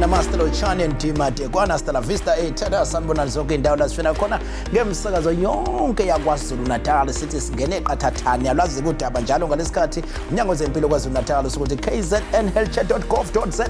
Namaste, lotjhani, ndima hasta la vista, ethada, sanibonani zonke indawo la sifuna khona ngemsakazo yonke yaKwaZulu Natal. Sithi singene qathathani, yalwazi kudaba njalo ngalesikhathi umnyango wezempilo KwaZulu Natal ukuthi kznhealthcare.gov.za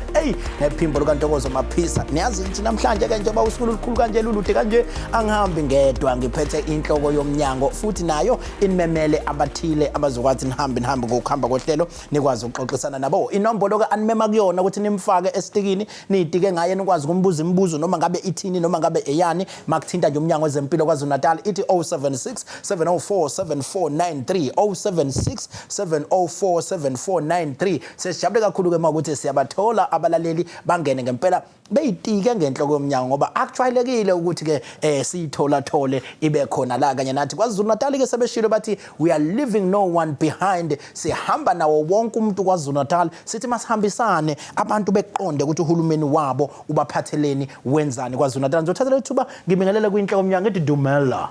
nephimbo lukaNtokozo Maphisa. Niyazi ukuthi namhlanje ke, njengoba usuku lukhulu kanje, lulude kanje, angihambi ngedwa, ngiphethe inhloko yomnyango futhi nayo inimemele abathile abazokwazi nihambe nihambe ngokuhamba kohlelo, nikwazi ukuxoxisana nabo. Inombolo ke animema kuyona ukuthi nimfake esitikini, niyitike ngaye, nikwazi ukumbuza imibuzo noma ngabe ithini, noma ngabe eyani, makuthinta nje umnyango wezempilo KwaZulu Natal, ithi 076 704 7493, 076 704 7493. Sesijabule kakhulu ke mawukuthi siyabathola abalaleli bangene ngempela beyitike ngenhloko yomnyango, ngoba akujwayelekile ukuthi ke siyithola thole ibe khona la kanye nathi. KwaZulu Natal ke sebeshilo bathi, "We are leaving no one behind." Sihamba nawo wonke umuntu KwaZulu Natal. Sithi masihambisane, abantu beqonde ukuthi uhulumeni wabo ubaphatheleni, wenzani KwaZulu Natal. Ngizothatha lethuba ngibingelele kwinhloko yomnyango, ethi dumela.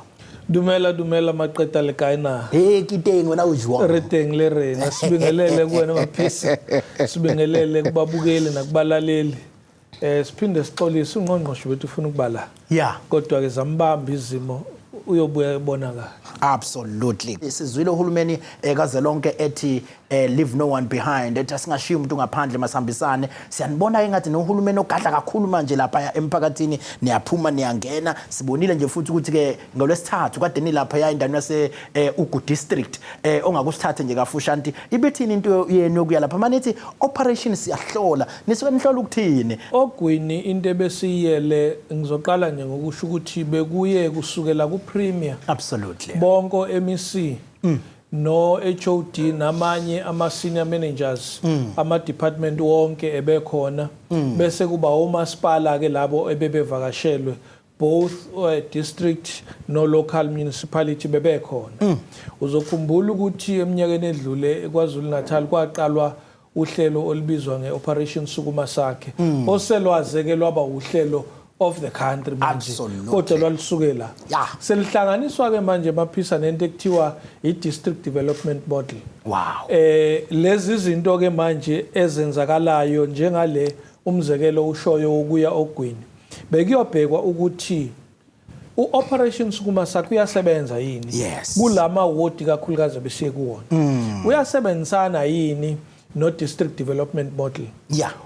Dumela, dumela maqeta, le kae na? Hey, ke teng, wena o jwang? Re teng le rena. Sibingelele kuwena Maphisa. Sibingelele kubabukeli nakubalaleli. Siphinde sixolise, ungqongqoshe wethu ufuna ukuba la. Kodwa ke zambamba izimo, uyobuya ebonakala. Absolutely. Sizwile uhulumeni kazwelonke ethi "Leave no one behind", ethi asingashiyi umuntu ngaphandle, masihambisane. Siyanibona engathi nohulumeni ogadla kakhulu manje lapha emphakathini, niyaphuma, niyangena. Sibonile nje futhi ukuthi ke ngolwesithathu kade nilapha ya endaweni yase Ugu district. Ongakusithathe nje kafushane, ibithini into yenu yokuya lapha manithi Operation Siyahlola? Nisuke nihlola ukuthini? Ogwini into ebesiyele, ngizoqala nje ngokusho ukuthi bekuye kusukela ku Premier, bonke MEC no HOD namanye ama senior managers, ama department wonke ebekhona, bese kuba omasipala ke labo ebebevakashelwe, both district no local municipality bebekhona. Uzokhumbula ukuthi eminyakeni edlule KwaZulu Natal kwaqalwa uhlelo olubizwa ngeOperation Sukuma Sakhe, oselwaze ke lwaba uhlelo of the country manje, kodwa lwalusukela selihlanganiswa ke manje Maphisa nento ekuthiwa i-district development model. Lezi zinto ke manje ezenzakalayo, njengale umzekelo ushoyo wokuya Ogwini, bekuyobhekwa ukuthi u-Operation Sukuma Sakhe uyasebenza yini kulama wodi, kakhulukazi besiye kuwona, uyasebenzisana yini no district development model.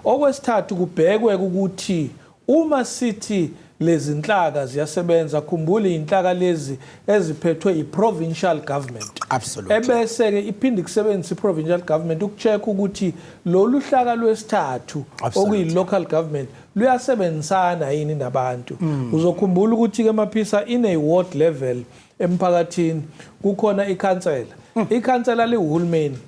Okwesithathu, kubhekwe ukuthi uma sithi lezi nhlaka ziyasebenza, khumbula inhlaka lezi eziphethwe i-provincial government, ebese ke iphinde kusebenzisa i-provincial government ukucheck ukuthi lolu hlaka lwesithathu, okuyi-local government, luyasebenzisana yini nabantu. Uzokhumbula ukuthi ke Maphisa, in a ward level emphakathini kukhona ikhansela. Ikhansela liwuhulumeni.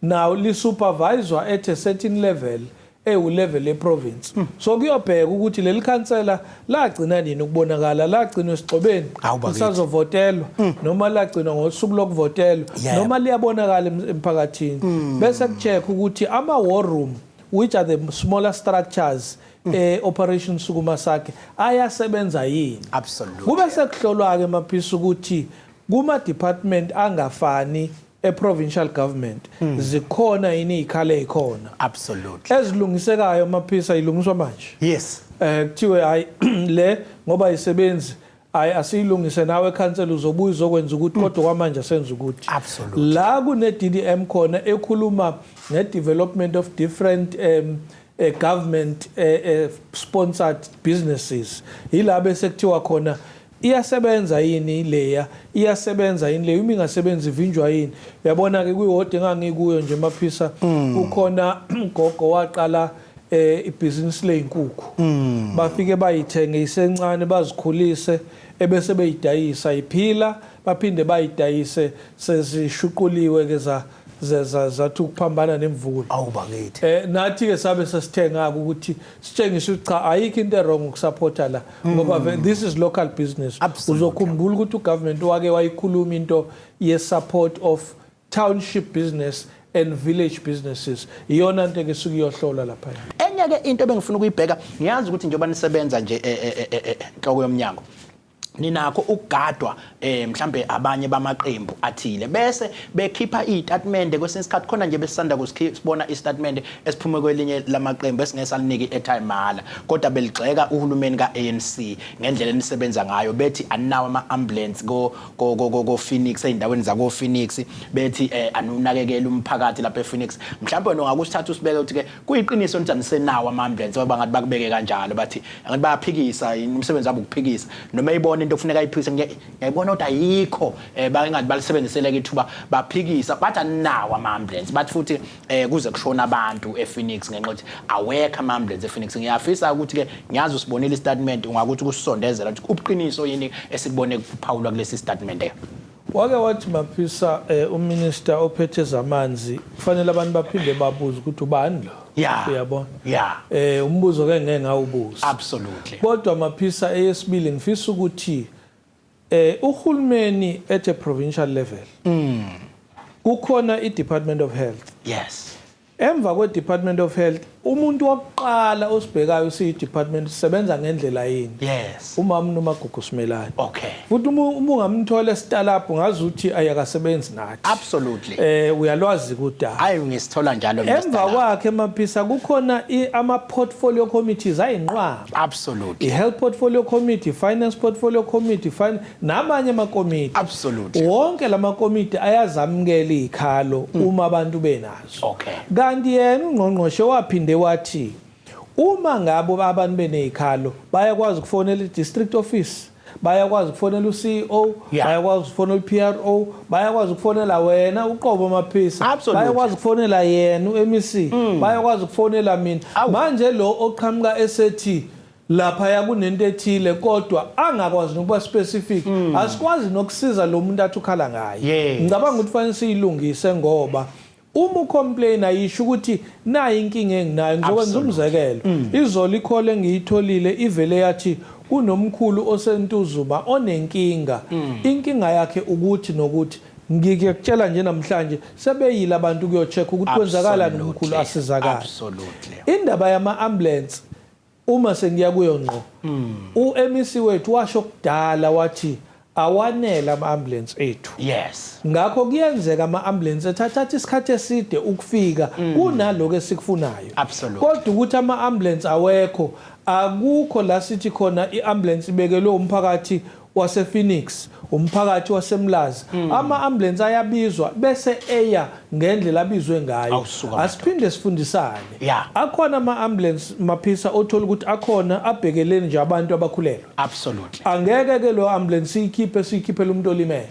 Now lisuperviswa at a certain level, ewu level yeprovince, so kuyobheka ukuthi leli khansela lagcina nini ukubonakala, lagcinwa esigxobeni Hawu bakithi. lisazovotelwa, noma lagcinwa ngosuku lokuvotelwa, noma liyabonakala emphakathini. Bese kucheck ukuthi ama war room, which are the smaller structures Operation Sukuma Sakhe, ayasebenza yini. Kube sekuhlolwa ke Maphisa ukuthi kuma department angafani e-provincial government zikhona yini izikhala ezikhona ezilungisekayo. Maphisa, ilungiswa manje. Kuthiwe hayi, le ngoba isebenzi, hayi, asiyilungise, nawe khansela uzobuya uzokwenza ukuthi, kodwa kwamanje asenza ukuthi la kune DDM khona ekhuluma nge development of different government sponsored businesses, yila bese kuthiwa khona iyasebenza yini leya, iyasebenza yini leyo, uma ingasebenzi ivinjwa yini. Uyabona ke, kwiwodi engangikuyo nje Maphisa, kukhona ugogo waqala ibhizinisi lezinkukhu. Bafike bayithenge isencane, bazikhulise, ebese beyidayisa iphila, baphinde bayidayise sezishuquliwe ke, za zathi ukuphambana nemvula. Awu bakithi. Nathi ke sabe sesithenga ukuthi sitshengise ukuthi cha, ayikho into wrong ukusupporta la, ngoba this is local business. Uzokhumbula ukuthi ugovernment wake wayikhuluma into ye support of township business and village businesses. Iyona nto ke sukuyohlola lapha. Enye ke into ebengifuna ukuyibheka, ngiyazi ukuthi njengoba nisebenza nje, nhloko yomnyango. Ninakho ukugadwa mhlambe abanye bamaqembu athile bese bekhipha izitatimende kwesinye isikhathi. Khona nje besisanda kusibona isitatimende esiphume kwelinye lamaqembu esingesaliniki airtime mahhala, kodwa beligxeka uhulumeni ka-ANC ngendlela enisebenza ngayo, bethi aninawo ama-ambulance ko Phoenix, ey'ndaweni zako Phoenix, bethi anunakekela umphakathi lapha ePhoenix. Mhlawumbe wena ungakusithatha usibeke ukuthi ke kuyiqiniso ukuthi anisenawo ama-ambulance, ngoba ngathi bakubeke kanjalo, bathi ngathi bayaphikisa, umsebenzi wabo ukuphikisa noma eyibona into okufuneka ayiphikise. Ngiyayibona ukuthi ayikho, bangathi balisebenzisele ithuba baphikisa, bathi aninawo ama-ambulance, bathi futhi kuze kushona abantu ePhoenix ngenxa yokuthi awekho ama-ambulance ePhoenix. Ngiyafisa ukuthi-ke, ngiyazi usibonile istatement, ungakuthi kusondezela ukuthi ubuqiniso yini esikubone kuphawulwa kulesi statement? Wake wathi Maphisa, uminister ophethe zamanzi, kufanele abantu baphinde babuze ukuthi ubani lo. Uyabona? Umbuzo ke ngeke ngawubuza. Kodwa Maphisa, eyesibili ngifisa ukuthi uhulumeni at a provincial level kukhona i-Department of Health. Emva kwe-Department of Health, umuntu wokuqala osibhekayo siyi-department sisebenza ngendlela yini. Umama uNomagugu Simelane. Futhi uma ungamthola esitalabhu ngazi ukuthi ayakasebenzi nathi. Uyalwazi kudaba. Hayi, ngisithola njalo mina Emva isitalabhu. kwakhe Maphisa kukhona ama-portfolio committees ayinqwaba. I-Health Portfolio Committee, Finance Portfolio Committee, namanye amakomiti. Wonke lamakomiti ayazamukela izikhalo uma abantu benazo. Kanti yena ungqongqoshe waphinde wathi uma ngabe abantu benezikhalo bayakwazi ukufonela i-district office, bayakwazi ukufonela u-CEO, bayakwazi ukufonela u-PRO, bayakwazi ukufonela wena uqobo Maphisa, bayakwazi ukufonela yena u-MEC, bayakwazi ukufonela mina. Manje lo oqhamuka esethi lapha kunento ethile kodwa angakwazi nokuba specific, asikwazi nokusiza lo muntu athi ukhala ngaye. Ngicabanga ukuthi kufanele siyilungise, ngoba uma ucomplain ayisho ukuthi nayi inkinga enginayo. Ngizokwenza umzekelo, izolo i-call engiyitholile ivele yathi kunomkhulu oseNtuzuma onenkinga, inkinga yakhe ukuthi nokuthi. Ngikuyakutshela nje namhlanje sebeyile abantu kuyo-check ukuthi kwenzakalani umkhulu asizakala. Indaba yama-ambulance, uma sengiya kuyo ngqo, u-MEC wethu washo kudala wathi awanele ama-ambulance ethu. Ngakho kuyenzeka ama-ambulance ethu athatha isikhathi eside ukufika kunaloko esikufunayo. Kodwa ukuthi ama-ambulance awekho, akukho la sithi khona i-ambulance ibekelwe umphakathi wasePhoenix, umphakathi waseMlazi. Ama-ambulance ayabizwa bese eya ngendlela abizwe ngayo. Awusuka madoda. Asiphinde sifundisane. Akhona ama-ambulance Maphisa othola ukuthi akhona abhekeleni nje abantu abakhulelwe. Angeke ke lo ambulance siyikhiphe siyikhiphele umuntu olimele.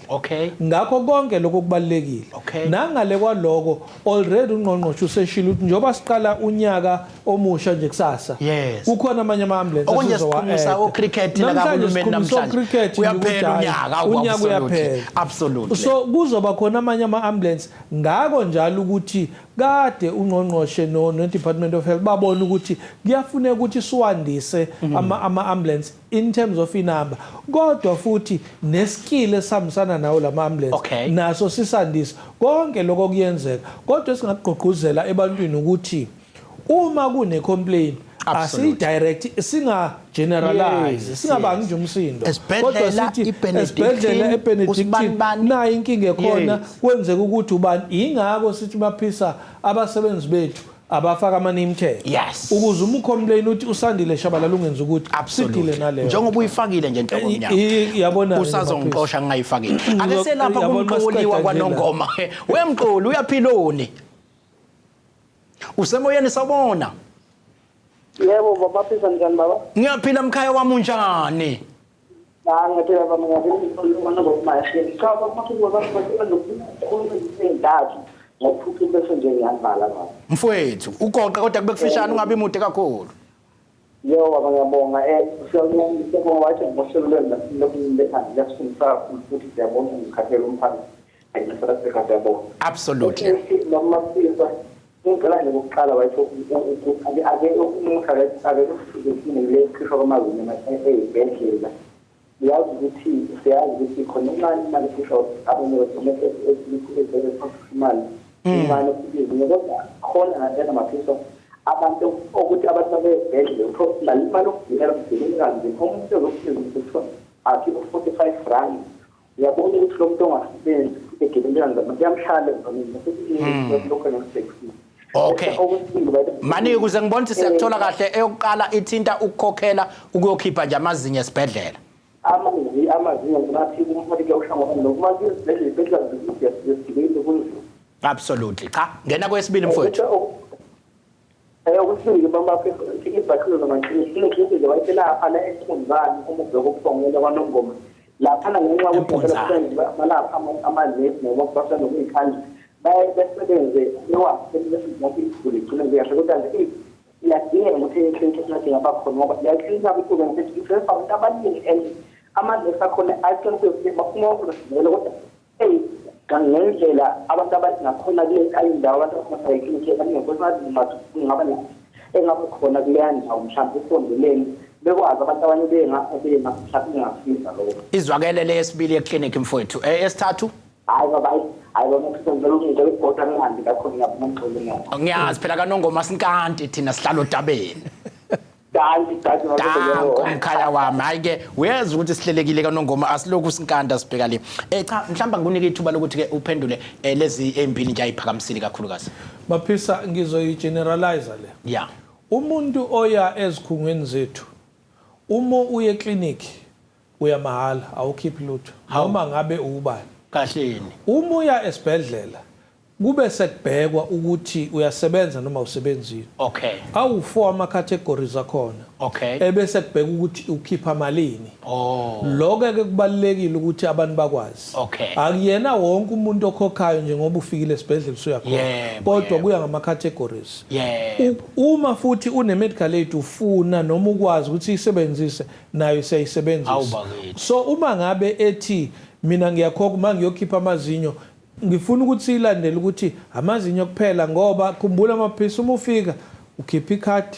Ngakho konke lokho kubalulekile. Nangale kwaloko, already ungqongqoshe useshilo ukuthi njengoba siqala unyaka omusha nje kusasa, kukhona amanye ama-ambulance Okunye siqhumisa o-cricket la Namhlanje kahulumeni siqhumisa namhlanje. o-cricket nje Uyaphela ukuthi hhayi, unyaka, awu, unyaka absolutely. uyaphela. So kuzoba khona amanye ama-ambulance. Ngakho njalo ukuthi kade ungqongqoshe no-Department of Health babona ukuthi kuyafuneka ukuthi siwandise ama-ambulance in terms of inumber, kodwa futhi neskill esihambisana nawo lama ambulance naso sisandisa. Konke lokho kuyenzeka, kodwa esingakugqugquzela ebantwini ukuthi uma kune complaint asiyi-direct, singa generalize, singabangi nje umsindo, Esibhedlela, kodwa sithi i-Benedictine, esibhedlela eBenedictine usibanibani. Nayi inkinga ekhona, kwenzeka ukuthi ubani. Ingakho sithi Maphisa abasebenzi bethu abafaka ama-name tag ukuze uma ucomplain uthi uSandile Shabalala ungenza ukuthi sidile naleyo. Njengoba uyifakile nje nhloko mnyama. Yabona Usazongixosha ngingayifakile. Ake selapha Yabona kumqoli masiqeda nje la. wakwaNongoma. Wemqoli uyaphiloni. Usemoyeni, sawubona. Yebo baba Phisa, njani baba? Ngiyaphila mkhaya wami, unjani? La ngiyaphila baba, ngiyaphila. Cha baba Phisa, baba nokukhuluma izinto ngokuphuthuma bese nje ngiyavala baba. Mfowethu, ugoqe kodwa kube kufishane, ungabi mude kakhulu. Yebo baba, ngiyabonga. Siyabonga wathi ngohlelo lwenu lokuletha, liyasifundisa kakhulu futhi siyabonga ngikhathele umphakathi. South Africa, siyabonga. Noma Phisa, ngicela nje ukuqala wathi ake umuntu ake ufike le kukhishwa kwamazinyo ey'bhedlela. Uyazi ukuthi siyazi ukuthi khona incane imali ekhishwa abanye imali incane futhi, kodwa khona ngempela Maphisa abantu ukuthi abantu babey'bhedlela uthola ukuthi imali yokugibela mgibele kanzima, umuntu ezokusiza ukuthi kuthiwa Akhiphe 45 rand. Uyabona ukuthi lo muntu ongasebenzi egebengelana zabantu kuyamhlala emzameni futhi lokho nekuseksini. Okay. Mani ukuze ngibone ukuthi siyakuthola kahle, eyokuqala ithinta ukukhokhela ukuyokhipha nje amazinyo esibhedlela. Amazinyo ngathi umphathi kuyawusha ngoba nokuma izibhedlela izibhedlela zikude sigibele kunzima. Absolutely. Cha, ngena kwesibili mfowethu. Okwesibili bamaphe izakhiwo zamakliniki kunekliniki nje wayethe laphana eMpunzane uma ubheka ubuthongela kwaNongoma laphana ngenxa yokuthi balapha amanesi noma kubafana nokuyikhandla baye besebenze bewasebenze iziguli igcine ziyasho kodwa nje iyadingeka ukuthi ekliniki esingathi ingaba khona ngoba leya kliniki yabo isuke ngithi isebenza abantu abaningi and amanesi akhona aqiniseke ukuthi bafuna ukusivela kodwa eyi ngendlela abantu abathi ngakhona kule indawo abantu abakhona ekliniki abaningi kodwa kungaba engabe khona kuleya ndawo mhlawumbe usondeleni bekwazi abantu abanye benga mhlawumbe ingasiza lokho. Izwakele le yesibili yekliniki mfowethu. Esithathu? Hayi baba, hayi baba ngicela ngicela ukubhoda ngihambe kakhulu ngiyabona ngixole ngakho. Ngiyazi phela kaNongoma sinkanti thina sihlala odabeni. Danki danki Danko mkhaya wami. Hayi ke uyezwa ukuthi sihlelekile kaNongoma asilokhu sinkanta sibheka le. Cha mhlawumbe ngikunike ithuba lokuthi ke uphendule lezi ezimbili nje ayiphakamisile kakhulukazi. Maphisa ngizoyi-generalize le. Yeah. Umuntu oya ezikhungweni zethu uma uye clinic uya mahhala awukhiphi lutho noma ngabe ubani. Kahleni. Uma uya esibhedlela kube sekubhekwa ukuthi uyasebenza noma awusebenzini. Okay. Awu4 ama categories akhona. Okay. Ebese kubheka ukuthi ukhipha malini. Oh. Lokho ke kubalekile ukuthi abantu bakwazi. Okay. Akuyena wonke umuntu okhokhayo njengoba ufikile esibhedlela usuyakhokha. Kodwa kuya ngama categories. Yebo. Uma futhi une medical aid ufuna noma ukwazi ukuthi isebenzise nayo siyayisebenzisa. So uma ngabe ethi mina ngiyakhokha uma ngiyokhipha amazinyo ngifuna ukuthi siyilandele ukuthi amazinyo kuphela ngoba khumbula amaphilisi uma ufika ukhipha ikhadi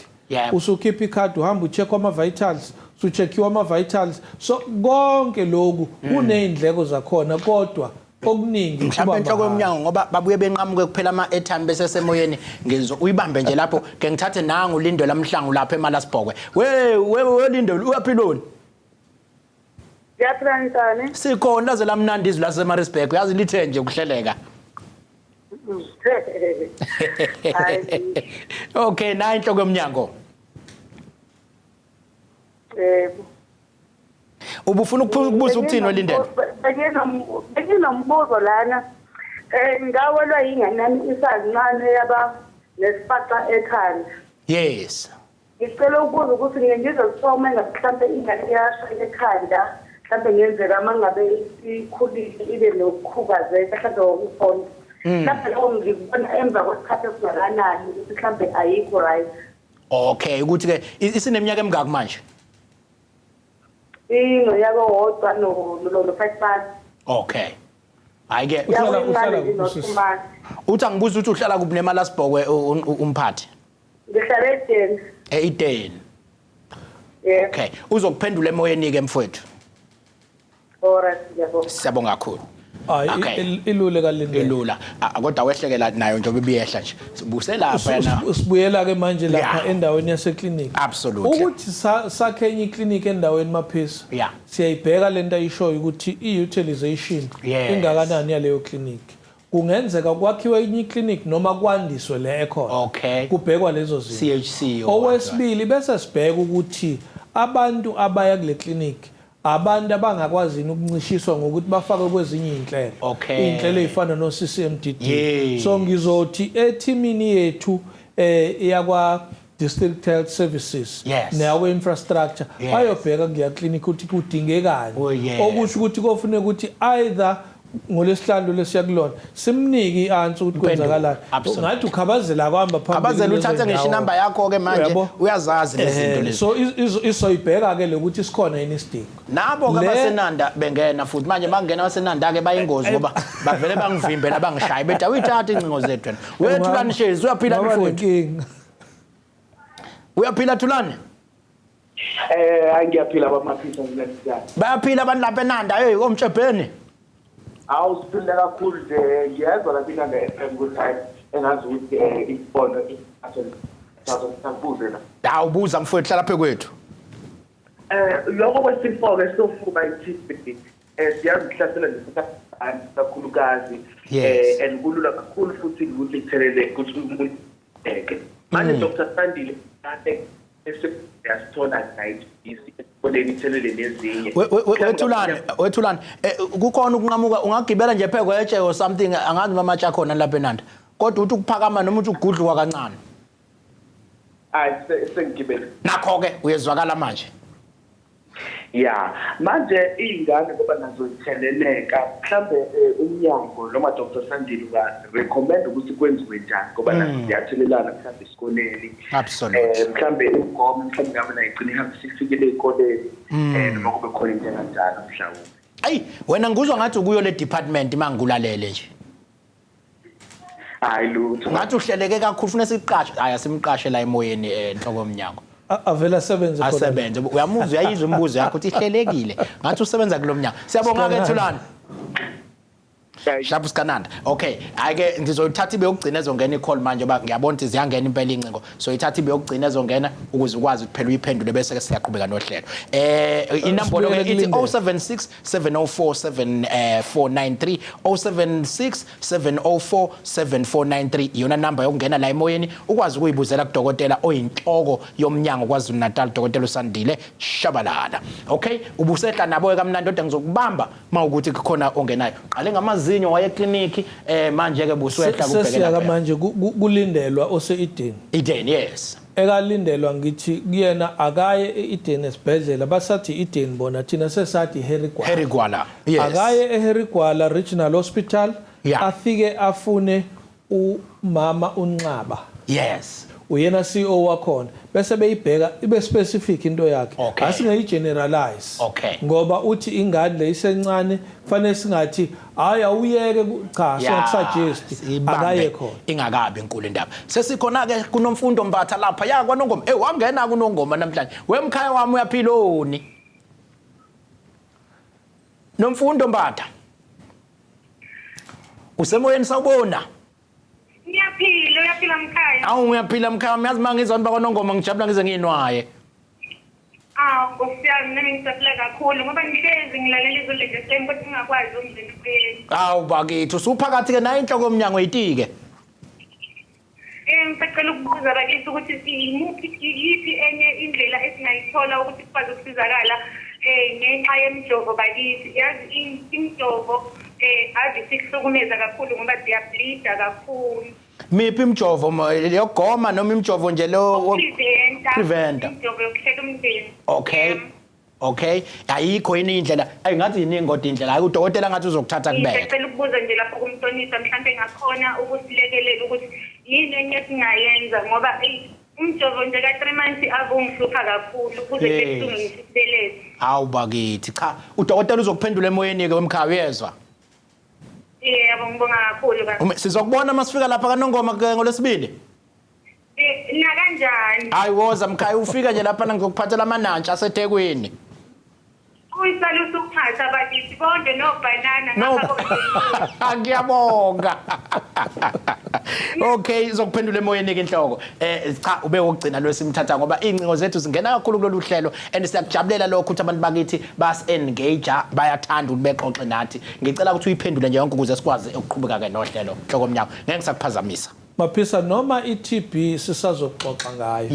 usukhipha ikhadi uhamba ucheck ama vitals usucheckiwa ama vitals so konke lokhu kunezindleko zakhona kodwa okuningi mhlawumbe enhloko yomnyango ngoba babuye benqamuke kuphela ama airtime bese semoyeni ngizo uyibambe nje lapho ke ngithathe nangu Lindo lamhlangu lapha eMalasibhokwe we we Lindo uyaphiloni. Ngiyaphila njani? Sikhona laze lamnandi izwi laseMaritzburg uyazi lithe nje ukuhleleka. Okay, nayi inhloko yomnyango. Yebo. Ubufuna ukubuza ukuthini welindele? Benginombuzo lana. Ngawelwa ingane yami isancane yaba nesifaxa ekhanda. Yes. Ngicela ukubuza ukuthi ngizozithola uma ngabe mhlampe ingane iyasha ekhanda mhlampe ngenzeka uma ngabe ikhulile ibe nokukhubazeka mhlampe ngokufona. Mhlampe lokho ngikubona emva kwesikhathi esingakanani ukuthi mhlampe ayikho right. Okay, ukuthi ke isineminyaka emingaki manje? Inonyaka owodwa no 5 months. Okay. Hayi ke uhlala kuphi? Uthi angibuza ukuthi uhlala kuphi neMalasibhokwe umphathi? Ngihlala eDeni. eIdeni. Yebo. Okay, uzokuphendula emoyeni ke mfowethu. Alright, ngiyabonga. Siyabonga kakhulu. Hayi ilule kalindele. Ilula. Kodwa wehlekela nayo njengoba ibiyehla nje. Sibuse lapha yana. Usibuyela ke manje lapha endaweni yase clinic. Absolutely. Ukuthi sakhe enye clinic endaweni Maphisa. Siyayibheka lento ayishoyo ukuthi i-utilization ingakanani yaleyo clinic. Kungenzeka kwakhiwe enye clinic noma kwandiswe le ekhona. Okay. Kubhekwa lezo zinto. CHC. Owesibili bese sibheka ukuthi abantu abaya kule clinic abantu abangakwazi ukuncishiswa ngokuthi bafake kwezinye izinhlelo. Okay. Izinhlelo ezifana no CCMDD. Yes. So ngizothi ethimini yethu yakwa District Health Services nawe infrastructure bayobheka kuya clinic ukuthi kudingekani. Okusho ukuthi kofuneka ukuthi either ngolesihlanu lesiya kulona simnike i-answer ukuthi kwenzakalani. Ngathi ukhabazela kwahamba phambili. Khabazela uthathe ngisho inamba yakho ke manje uyazazi lezi zinto lezi. So isoyibheka ke lokuthi sikhona yini isidingo. Nabo ke basenanda bengena futhi manje bangena basenanda ke bayingozi ngoba bavele bangivimbela bangishaye bethi awuyithatha ingcingo zethu wena. Wethulani Shezi uyaphila mfowethu. Uyaphila Thulani? Ngiyaphila bamaphisa ngiyasiza. Bayaphila abantu lapha eNanda hey omtshebheni. Awu siphila kakhulu nje ngiyezwa lapha iNanda FM ukuthi hayi engazi ukuthi ibono ithathe la. Hawu buza mfowethu hlala phe kwethu. Lokho kwesifo-ke sofuba i-TB, siyazi kuhlasela nje kakhulukazi, and kulula kakhulu futhi ukuthi kuthelele ukuthi umuntu eke. Manje, Dr Sandile, kade esiyasithola nayi esikoleni ithelele nezinye. Wethulane, wethulane, kukhona ukunqamuka, ungagibela nje pheko etshe or something, angazi mamatshe akhona lapha eNanda, kodwa uthi ukuphakama noma uthi ukugudluka kancane. Hayi, sengigibele. Nakho-ke uyezwakala manje. Ya, manje iy'ngane ngoba nazo zitheleleka, mhlambe umnyango noma Dr Sandile unga-recommend ukuthi kwenziwe njani, ngoba nazo ziyathelelana mhlambe esikoleni? Mhlambe imigomo mhlambe ngabe nayo igcine ihambe isifikile ey'koleni, noma kube khona into enganjalo mhlawumbe. Ayi wena, ngikuzwa ngathi ukuyo le department mangulalele nje. Hayi, lutho. Ngathi uhleleke kakhulu, funa siqashe. Hayi, asimqashe la emoyeni, enhloko yomnyango. Avele asebenze khona. Asebenze. Uyamuzwa, uyayizwa imibuzo yakho ukuthi ihlelekile, ngathi usebenza kulo mnyango. Siyabonga ke, Thulani. Shabu Sikananda. Okay, hayi ke, ngizoyithatha ibe yokugcina ezongena i-call manje, ba ngiyabona ukuthi ziyangena impela incingo. So ithatha ibe yokugcina ezongena ukuze ukwazi ukuthi phela uyiphendule, bese ke siyaqhubeka nohlelo. Inombolo ke ithi 076 704 7493, 076 704 7493, iyona number yokungena la emoyeni ukwazi ukuyibuzela kudokotela oyinhloko yomnyango KwaZulu Natal, Dokotela uSandile Shabalala. Okay, ubusehla nabo kamnandi, kodwa ngizokubamba mawukuthi kukhona ongenayo. Qale ngamazinyo, waye ekliniki, manje ke buswehla kubhekela. Sesiya manje kulindelwa ose-Eden. Eden, yes. Ekalindelwa ngithi kuyena akaye e-Eden esibhedlela, basathi Eden bona, thina sesathi Harry Gwala. Harry Gwala, yes. Akaye eHarry Gwala Regional Hospital, afike afune umama uNxaba. Uyena CEO wakhona, bese beyibheka ibe specific into yakhe. Asingeyi generalize. Ngoba uthi ingane le isencane, kufanele singathi hayi, awuyeke, cha, singakusuggest akaye khona. Ingakabi inkulu indaba. Sesikhona ke kunomfundo Mbatha lapha ya kwaNongoma. Wangena kuNongoma namhlanje. Wemkhaya wami, uyaphiloni? Nomfundo Mbatha. Usemoyeni, sawubona. Ngiyaphila, uyaphila mkhaya? Awu, ngiyaphila mkhaya, yazi mangizwa bakwaNongoma ngijabula ngize ngiyinwaye. Ah, Nkosi yami, nami ngijabula kakhulu ngoba ngihlezi ngilalela izwi le-FM kodwa ngingakwazi ukungena emoyeni. Awu bakithi, usuphakathi ke nayo inhloko yomnyango itike. Ngisacela ukubuza bakithi ukuthi imuphi, iyiphi enye indlela esingayithola ukuthi sikwazi ukusizakala ngenxa yemijovo bakithi. Yazi imijovo ave isihlukumeza kakhulu ngoba siyableeda kakhulu. Miphi imijovo, yokugoma noma imijovo nje lo? Preventa. Preventa. Imijovo yokuhlela umndeni. Okay, ayikho yini indlela? Ayi, ngathi yiningi kodwa indlela. Hayi, udokotela ngathi uzokuthatha kubeke. Ngicela ukubuza nje lapho kumhlonishwa, mhlampe ngakhona ukusilekelela ukuthi yini enye esingayenza, ngoba eyi, umjovo nje ka-3 months ave ungihlupha kakhulu kuze kubuhlungu ngisho isibeletho. Hawu bakithi, cha, udokotela uzokuphendula emoyeni ke, wemkhaya, uyezwa? Yebo, ngibonga kakhulu baba. Sizokubona masifika lapha kaNongoma ke ngolwesibili. Nakanjani. Hayi, woza mkhaya, ufika nje lapha ngizokuphathela amanantshi aseThekwini. Uyisale usuphatha bakithi bonke nobhanana. No. Ngiyabonga. Okay, izokuphendula emoyeni ke inhloko. Cha, ube wokugcina lwesimthatha ngoba incingo zethu zingena kakhulu kulolu hlelo and siyakujabulela lokho ukuthi abantu bakithi bas engage, bayathanda ukuthi bexoxe nathi. Ngicela ukuthi uyiphendule nje yonke ukuze sikwazi ukuqhubeka ke nohlelo. Nhloko mnyango, ngeke ngisakuphazamisa. Maphisa, noma i-TB sisazoxoxa ngayo.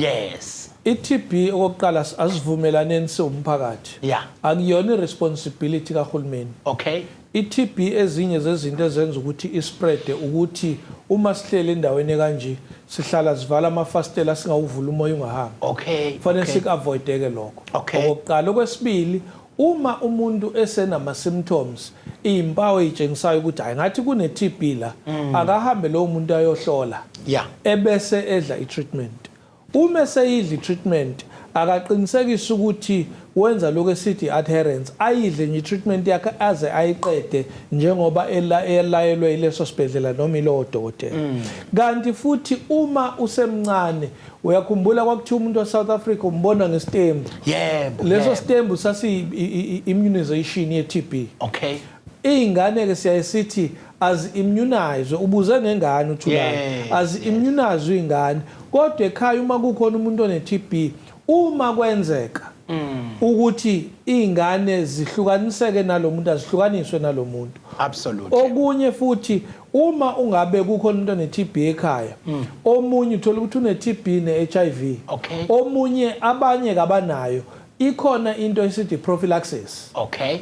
I-TB, okokuqala, asivumelaneni siwumphakathi. Akuyona i-responsibility kahulumeni. I-TB, ezinye zezinto ezenza ukuthi ispread ukuthi uma sihleli endaweni ekanje, sihlala sivala amafasitela, singawuvula, umoya ungahambi. Kufanele siku-avoid-eke lokho. Okokuqala. Okwesibili, uma umuntu esenama symptoms, izimpawu ezitshengisayo ukuthi hayi, ngathi kune TB la, akahambe lowo muntu ayohlola. Ebese edla i-treatment. Uma eseyidla i-treatment, akaqinisekise ukuthi wenza lokho esithi adherence, ayidle nje i-treatment yakhe aze ayiqede njengoba elayelwe ileso sibhedlela noma ilowo dokotela. Kanti futhi uma usemncane, uyakhumbula kwakuthiwa umuntu wa-South Africa umbona ngesitembu? Yebo. Leso sitembu sasi immunization ye-TB. Iy'ngane-ke siyaye sithi azi-immunize, ubuze ngengane uThulani. Azi-immunize iy'ngane, kodwa ekhaya uma kukhona umuntu one-TB, uma kwenzeka Ukuthi izingane zihlukaniseke nalomuntu, azihlukaniswe nalomuntu. Absolutely. Okunye futhi, uma ungabe kukhona umuntu one-TB ekhaya, omunye uthola ukuthi une-TB ne-HIV, omunye, abanye kabanayo, ikhona into esithi prophylaxis,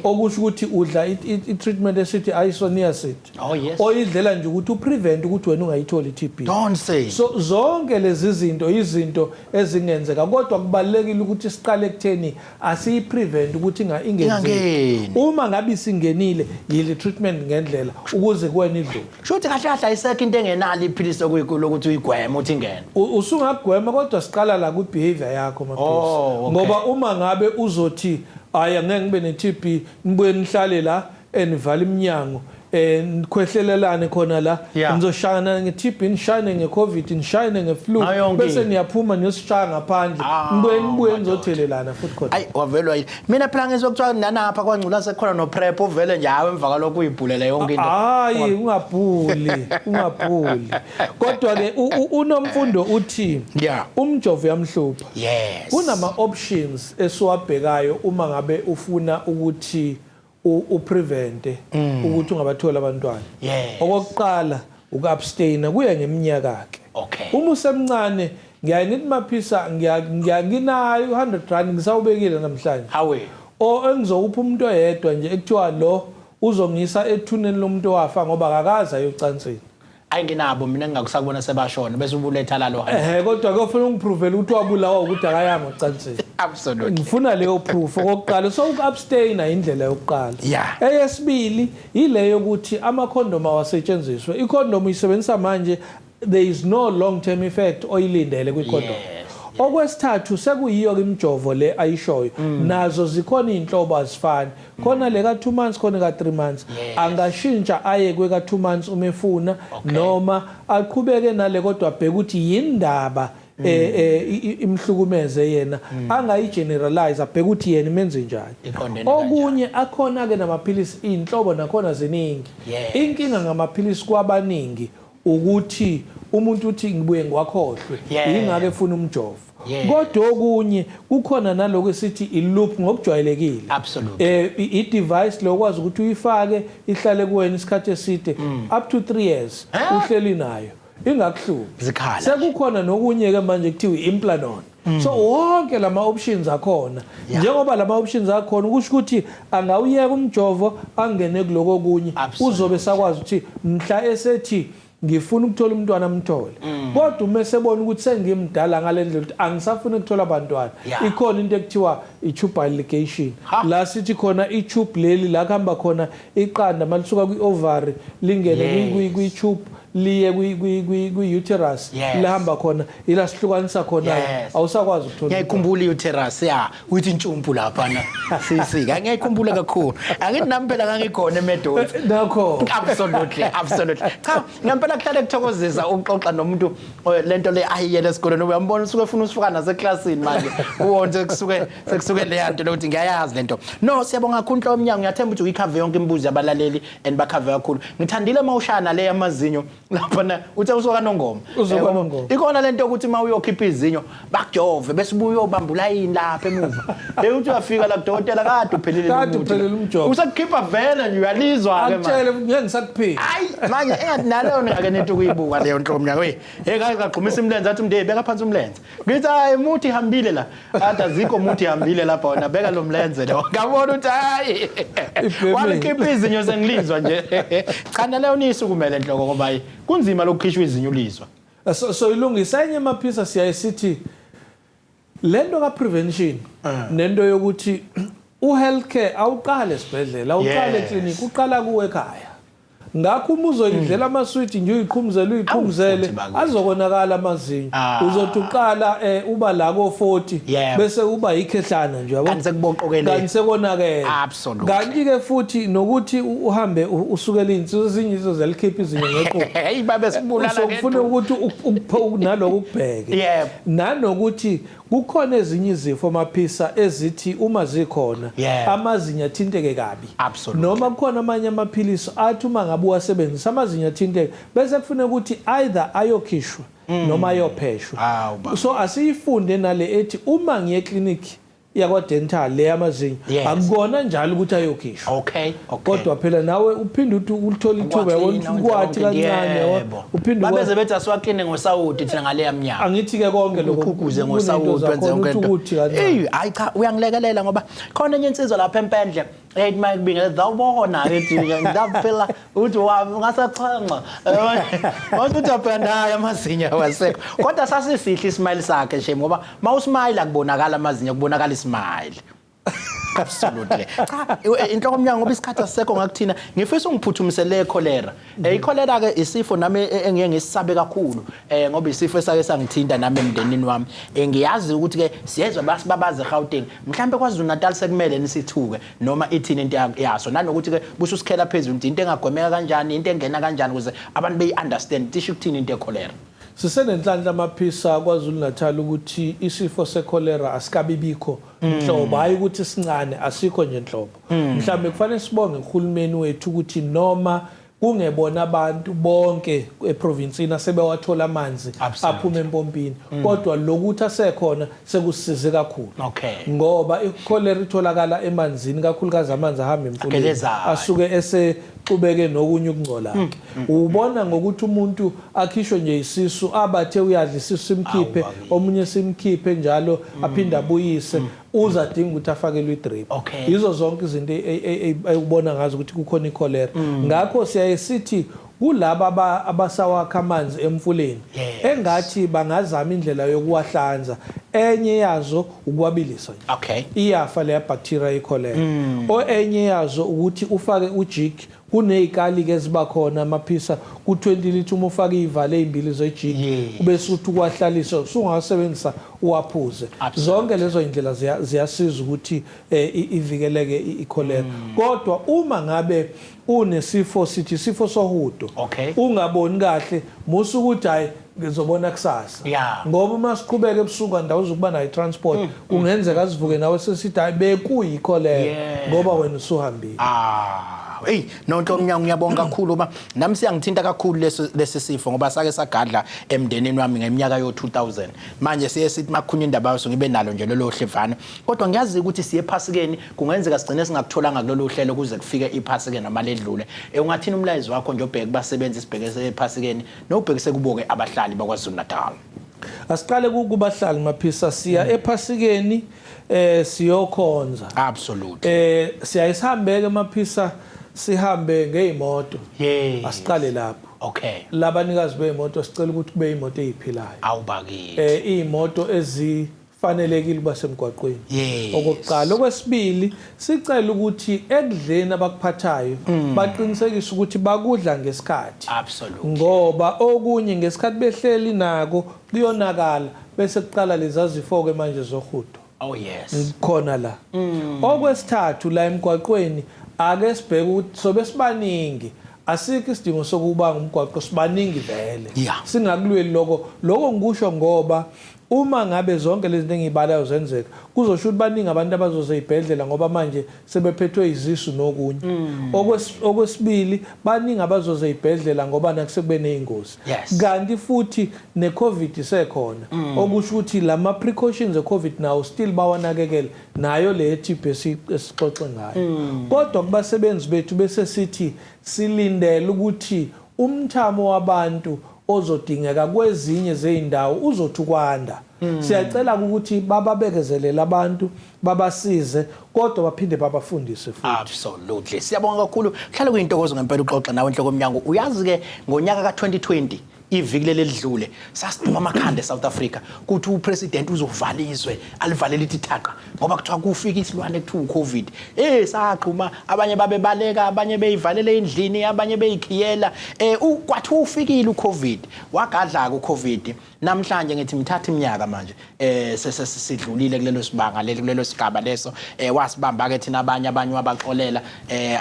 okusho ukuthi udla i-treatment esithi isoniazid, oyidlela nje ukuthi uprevent ukuthi wena ungayitholi i-TB. Don't say. So zonke lezi zinto izinto ezingenzeka, kodwa kubalulekile ukuthi siqale ekutheni asiyiprevent ukuthi ingenzeki. Ingangeni. Uma ngabe isingenile, yile treatment ngendlela ukuze kuwena idlule. Shuthi kahle kahle ayisekho into engenalo iphilisi lokuthi uyigweme uthi ingene. Usungagwema, kodwa siqala la kwi-behavior yakho, Maphisi. Ngoba uma ngabe uzothi, "Hayi, angeke ngibe ne-TB," nibuye nihlale la, enivala iminyango, nikhwehlelelane khona la, nizoshayana nge-TB, nishayane nge-COVID, nishayane nge-flu, Ngayo yonke bese into. niyaphuma niyosishaya ngaphandle, Ah, nibuye madoda. nizothelelana futhi khona. Ayi, wavelwa yini? Mina phela ngizwe kuthiwa nanapha kwangcula sekukhona no-PrEP, uvele nje hawe emva kwalokho uyibhulele yonke into. Hayi, ungabhuli, ungabhuli. Kodwa ke uNomfundo uthi umjovo uyamhlupha. Kunama options esiwabhekayo uma ngabe ufuna ukuthi uprevente ukuthi ungabathola abantwana. Okokuqala uku-abstain, kuye ngeminyaka ke. Uma usemncane, ngiyaye ngithi, Maphisa, nginayo u-R100, ngisawubekile namhlanje. Hawe. O engizowupha umuntu oyedwa nje ekuthiwa lo uzongisa ethuneni lomuntu owafa ngoba akakaze ayocansini. Ayi, nginabo mina engingakusakubona sebashona bese ubuletha lalo. Ehe, kodwa kuyofuna ungiprovele ukuthi wabulawa ukuthi akayanga ocansini. Ngifuna leyo proof okokuqala. So uku-abstain indlela yokuqala. Eyesibili ile yokuthi amakhondomu awasetshenziswe. Ikhondomu uyisebenzisa manje, there is no long term effect oyilindele kwikhondomu. Okwesithathu sekuyiyo ke imijovo le ayishoyo. Nazo zikhona iy'nhlobo, azifani, khona le ka-2 months, khona ka-3 months. Angashintsha aye kweka-2 months uma efuna, noma aqhubeke nale, kodwa abheke ukuthi yindaba imhlukumeze yena, angayigeneralize, abheke ukuthi yena imenze njani. Iqondene. Okunye akhona ke namaphilisi, inhlobo nakhona ziningi. Inkinga ngamaphilisi kwabaningi ukuthi umuntu uthi, "Ngibuye ngiwakhohlwe." Yingakho efuna umjovo. Kodwa okunye kukhona naloko esithi i-loop ngokujwayelekile. I-device lokwazi ukuthi uyifake ihlale kuwena isikhathi eside, up to 3 years, uhleli nayo ingakuhluphi. Zikhala. Sekukhona nokunye ke manje kuthiwa i-implanon. So wonke lama options akhona. Njengoba lama options akhona, kusho ukuthi angawuyeka umjovo, angene kuloko kunye, uzobe sakwazi ukuthi mhla esethi, "Ngifuna ukuthola umntwana," amthole. Kodwa uma esebona ukuthi sengimdala ngale ndlela ukuthi angisafuni ukuthola abantwana, ikhona into ekuthiwa i-tubal ligation, la sithi khona i-tube leli la kuhamba khona iqanda malisuka kwi-ovary lingene kwi-tube liye kwi-uterus, lihamba khona, ila sihlukanisa khona, awusakwazi ukuthola. Ngiyayikhumbula i-uterus, ya, uthi intshumpu laphana sisi, ngiyayikhumbula kakhulu. Angithi nami phela ngangikhona eMeadows. Nakho. Absolutely. Cha, ngempela kuhlale kuthokozisa ukuxoxa nomuntu lento le ayiyele esikoleni. Uyambona usuke efuna usuka naseklasini manje kuwonke, kusuke sekusuke le yanto lokuthi ngiyayazi lento. No, siyabonga kakhulu, Nhloko Mnyango. Ngiyathemba ukuthi uyikhave yonke imibuzo yabalaleli and bakhave kakhulu. Ngithandile uma ushaya nale yamazinyo laphana, uthe usuka Nongoma. Usuka Nongoma. Ikona lento yokuthi uma uyokhipha izinyo bakujove, bese ubuye uyobamba ulayini lapha emuva. Hey, uthi uyafika la kudokotela, kade uphelile. Kade umuthi. Uphelile umjovo. Usekukhipha vele nje, uyalizwa ke manje. Akutshele ngeke ngisakuphika. Hayi, manje engathi naleyo ngake nithi ukuyibuka leyo, Nhloko Mnyango. Hey, hey, ngake ngagqumisa imilenze, athi umntu, "Hey, beka phansi umlenze." Ngithi, "Hayi, muthi hambile la." Athi, "Azikho, muthi hambile lapha, wena beka lo mlenze lo." Ngabona ukuthi hayi, Ibhemile. walikhipha izinyo sengilizwa nje. Cha, naleyo niyisukumele, Nhloko, ngoba hayi, kunzima lokukhishwa izinyo ulizwa. So ilungisa enye, Maphisa, siyaye sithi lento ka prevention nento yokuthi u-healthcare awuqale esibhedlela, awuqale eclinic, uqala kuwe ekhaya. Ngakho uma uzoyidlela amaswidi nje, uyiqhumuzele, uyiqhumuzele, Awu, futhi bakithi. azokonakala amazinyo. Uzothi uqala uba la ko 40, bese uba ikhehlana nje, yabo. Kanti sekuboqokele. Kanti sekonakele. Kanti ke futhi nokuthi uhambe usukele insizwa, ezinye izo zelikhipha izinyo ngequphe. Hey, babe sibulala. So kufuna ukuthi naloko ukubheke. Nanokuthi kukhona ezinye izifo, Maphisa, ezithi uma zikhona amazinyo athinteke kabi. Noma kukhona amanye amaphilisi athi uma ngabe uwasebenzisa amazinyo athinteke, bese kufuneka ukuthi either ayokhishwa noma ayopheshwa. Hawu, baba. So asiyifunde nale ethi uma ngiye clinic Yakwa dental le yamazinyo akukona njalo ukuthi ayokhishwa. Okay. Kodwa phela nawe uphinde uthi ulithola ithuba, yabona, ukwathi kancane, yabo, uphinde Babeze bethi asiwakline ngosawoti thina ngaleya mnyaka. Angithi ke konke lokho uqhuquze ngosawoti, wenze yonke into. Ukuthi kancane. Ey, hayi cha, uyangilekelela ngoba khona enye insizwa lapha eMpendle ethi mayikubingelela, "Zawubona," ethi, "Ndaphila," uthi ngasachanca wathi uthi aphendayo amazinyo awasekho, kodwa sasisihle ismile sakhe shame, ngoba mawusmile akubonakala amazinyo, kubonakala ismile. Absolutely. Cha, inhloko mnyango, ngoba isikhathi asisekho ngakuthina, ngifisa ungiphuthumisele cholera. Icholera ke isifo nami engiye ngisisabe kakhulu, ngoba isifo esake sangithinta nami emndenini wami. Ngiyazi ukuthi ke siyezwa basibabaze eGauteng. Mhlambe KwaZulu Natal sekumele nisithuke noma ithini into yaso, nanokuthi ke bususikhela phezulu ukuthi into engagwemeka kanjani, into engena kanjani, ukuze abantu beyi understand tisho ukuthini into echolera. Sisenenhlanhla, Maphisa, KwaZulu Natal ukuthi isifo secholera asikabibikho nhlobo. Hayi ukuthi sincane, asikho nje nhlobo. Mhlawumbe kufanele sibonge uhulumeni wethu ukuthi noma kungebona abantu bonke eprovinsini asebewathola amanzi aphuma empompini, kodwa lokuthi asekhona sekusisize kakhulu, ngoba icholera itholakala emanzini, kakhulukazi amanzi ahamba emfuleni Agelezayo. asuke esexubeke nokunye ukungcola. Ubona ngokuthi umuntu akhishwe nje isisu, abathe uyadla isisu simkhiphe, Awu, bakithi. omunye simkhiphe njalo, aphinde abuyise, uze adinga ukuthi afakelwe idrip. Yizo zonke izinto ekubona ngazo ukuthi kukhona icholera. Ngakho siyaye sithi kulaba abasawakha amanzi emfuleni, engathi bangazama indlela yokuwahlanza. Enye yazo ukuwabilisa nje, iyafa leya bacteria icholera. O enye yazo ukuthi ufake ujik. Kuney'kali-ke eziba khona, Amaphisa, ku-20 litre uma ufake iy'valo ey'mbili zejik, ubese uthi ukuwahlalisa, usungasebenzisa uwaphuze. Zonke lezo y'ndlela ziyasiza ukuthi ivikeleke ikholera. Kodwa uma ngabe unesifo, sithi isifo sohudo, ungaboni kahle, musa ukuthi, "Hayi, ngizobona kusasa," ngoba uma siqhubeka ebusuku andawo uzokuba nayo i-transport, kungenzeka asivuke nawe sesithi, "Hayi, bekuyikholera," ngoba wena usuhambile. Ah, hey, nonto mnyango, ngiyabonga kakhulu ba nami siyangithinta kakhulu leso lesi sifo, ngoba sake sagadla emndenini wami ngeminyaka yo 2000. Manje siye sithi makhunya indaba yaso ngibe nalo nje lolo hlevane, kodwa ngiyazi ukuthi siye ephasikeni, kungenzeka sigcine singakutholanga kulolu hlelo kuze kufike iphasike noma ledlule. Ungathini umlayezo wakho nje obheke kubasebenzi sibheke ephasikeni, nobhekise kubo-ke abahlali baKwaZulu Natal? Asiqale kubahlali, Maphisa. Siya ephasikeni, siyokhonza. Siyayisihambeke, Maphisa, sihambe ngezimoto. Asiqale lapho. Labanikazi bezimoto, sicela ukuthi kube imoto eziphilayo. Awubakithi. Iy'moto ezifanelekile ukuba semgwaqweni. Okokuqala. Okwesibili, sicela ukuthi ekudleni abakuphathayo baqinisekise ukuthi bakudla ngesikhathi. Ngoba okunye ngesikhathi behleli nako kuyonakala, bese kuqala lezi zifo-ke manje zohudo. Khona la. Okwesithathu, la emgwaqweni ake sibheke ukuthi sobe sibaningi, asikho isidingo sokuba ngumgwaqo, sibaningi vele. Singakulweli lokho. Lokho ngikusho ngoba uma ngabe zonke lezi zinto engiyibalayo zenzeka, kuzosho ukuthi baningi abantu abazoza ey'bhedlela, ngoba manje sebephethwe izisu nokunye. Okwesibili, baningi abazoza ey'bhedlela ngoba nakusekube ney'ngozi. Kanti futhi ne-COVID isekhona, okusho ukuthi lama precautions e-COVID nawo still bawanakekele, nayo le TB esixoxe ngayo. Kodwa kubasebenzi bethu bese sithi silindele ukuthi umthamo wabantu ozodingeka kwezinye zey'ndawo uzothi ukwanda. Siyacela ukuthi bababekezelele abantu, babasize, kodwa baphinde babafundise futhi. Absolutely. Siyabonga kakhulu. Kuhlale kuyintokozo ngempela uxoxa nawe, Nhloko Mnyango. Uyazi-ke ngonyaka ka-2020, iviki leli elidlule, sasiduba amakhanda eSouth Africa kuthi upresident uzovala izwe, alivalele ithi thaqa, ngoba kuthiwa kufika isilwane kuthiwa uCovid. Saqhuma, abanye babebaleka, abanye beyivalele endlini, abanye beyikhiyela. Kwathi ufikile uCovid, wagadla ke uCovid. Namhlanje ngithi mithatha iminyaka manje sesidlulile kulelo sibanga leli, kulelo sigaba leso. Wasibamba ke thina, abanye wabaxolela,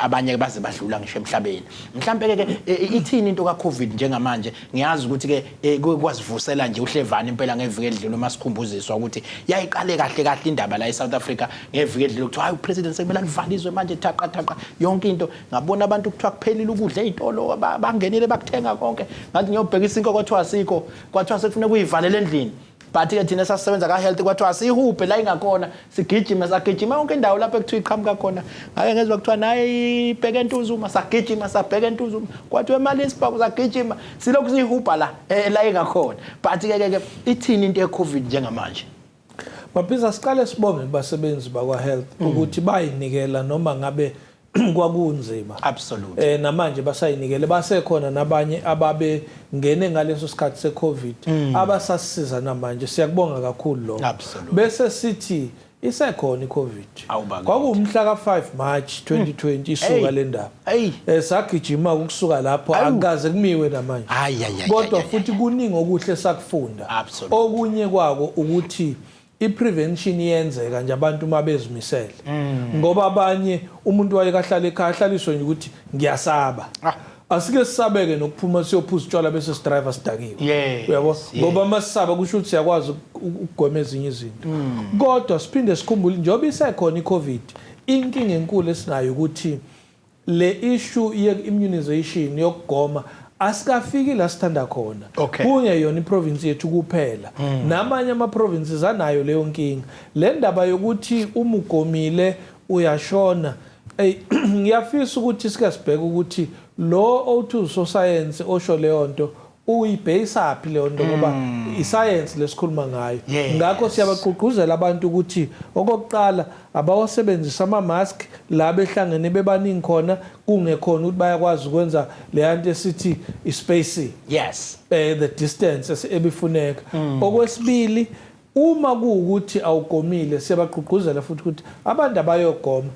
abanye baze badlula ngisho emhlabeni. Mhlambe ke ithini into kaCovid njengamanje? Ngiyazi ukuthi ke kwasivusela nje uhlevane impela ngeviki edlule uma sikhumbuziswa ukuthi yayiqale kahle kahle indaba la eSouth Africa ngeviki edlule, kuthiwa hayi, upresident sekumele alivalizwe manje, thaqa thaqa yonke into. Ngabona abantu kuthiwa kuphelile ukudla ey'tolo, bangenile bakuthenga konke. Ngathi ngiyobheka isinkwa, kwathiwa asikho, kwathiwa sekufuneka uyivalele endlini. But ke thina sasisebenza ka health, kwathiwa asihubhe la ingakhona, sigijima, sagijima yonke indawo lapho ekuthiwa iqhamuka khona. Ngake ngezwa kuthiwa naye ibheke eNtuzuma, sagijima sabheka eNtuzuma, kwathiwa eMalisburg, sagijima, silokhu siyihubha la la ingakhona. But ke ke ithini into ye-COVID njengamanje? Maphisa, siqale sibonge kubasebenzi bakwa health ukuthi bayinikela noma ngabe kwakunzima. Namanje basayinikele, basekhona nabanye ababe ngene ngaleso sikhathi seCovid abasasisiza namanje, siyakubonga kakhulu lokho. Bese sithi isekhona iCovid. Awubaki. Kwakuwumhla ka5 March 2020 isuka le ndaba. Sagijima ukusuka lapho, akukaze kumiwe namanje. Ay, ay, ay, Kodwa ay, ay, futhi kuningi okuhle sakufunda. Okunye kwako ukuthi i-prevention iyenzeka nje abantu uma bezimisele. Ngoba abanye umuntu wayekahlala ekhaya, ahlaliswe nje ukuthi ngiyasaba. Asike sisabeke nokuphuma siyophuza utshwala bese sidriver sidakiwe. Uyabo? Ngoba masisaba kusho ukuthi siyakwazi ukugwema ezinye izinto. Kodwa siphinde sikhumbule, njengoba isekhona iCovid, inkinga enkulu esinayo ukuthi le issue ye-immunization, yokugoma, asikafiki la sithanda khona. Kungeyona iprovince yethu kuphela, namanye ama-provinces anayo leyo nkinga. Le ndaba yokuthi uma ugomile uyashona, ey, ngiyafisa ukuthi sike sibheke ukuthi lo othi usosayensi osho leyo nto uyibheyisa phi leyo nto, ngoba isayensi lesikhuluma ngayo. Ngakho siyabagqugquzela abantu ukuthi okokuqala abawasebenzisa ama-mask la behlangene bebaningi khona, kungekhona ukuthi bayakwazi ukwenza leya nto esithi i-spacing, the distance ebifuneka. Okwesibili, uma kuwukuthi awugomile, siyabagqugquzela futhi ukuthi abantu abayogoma.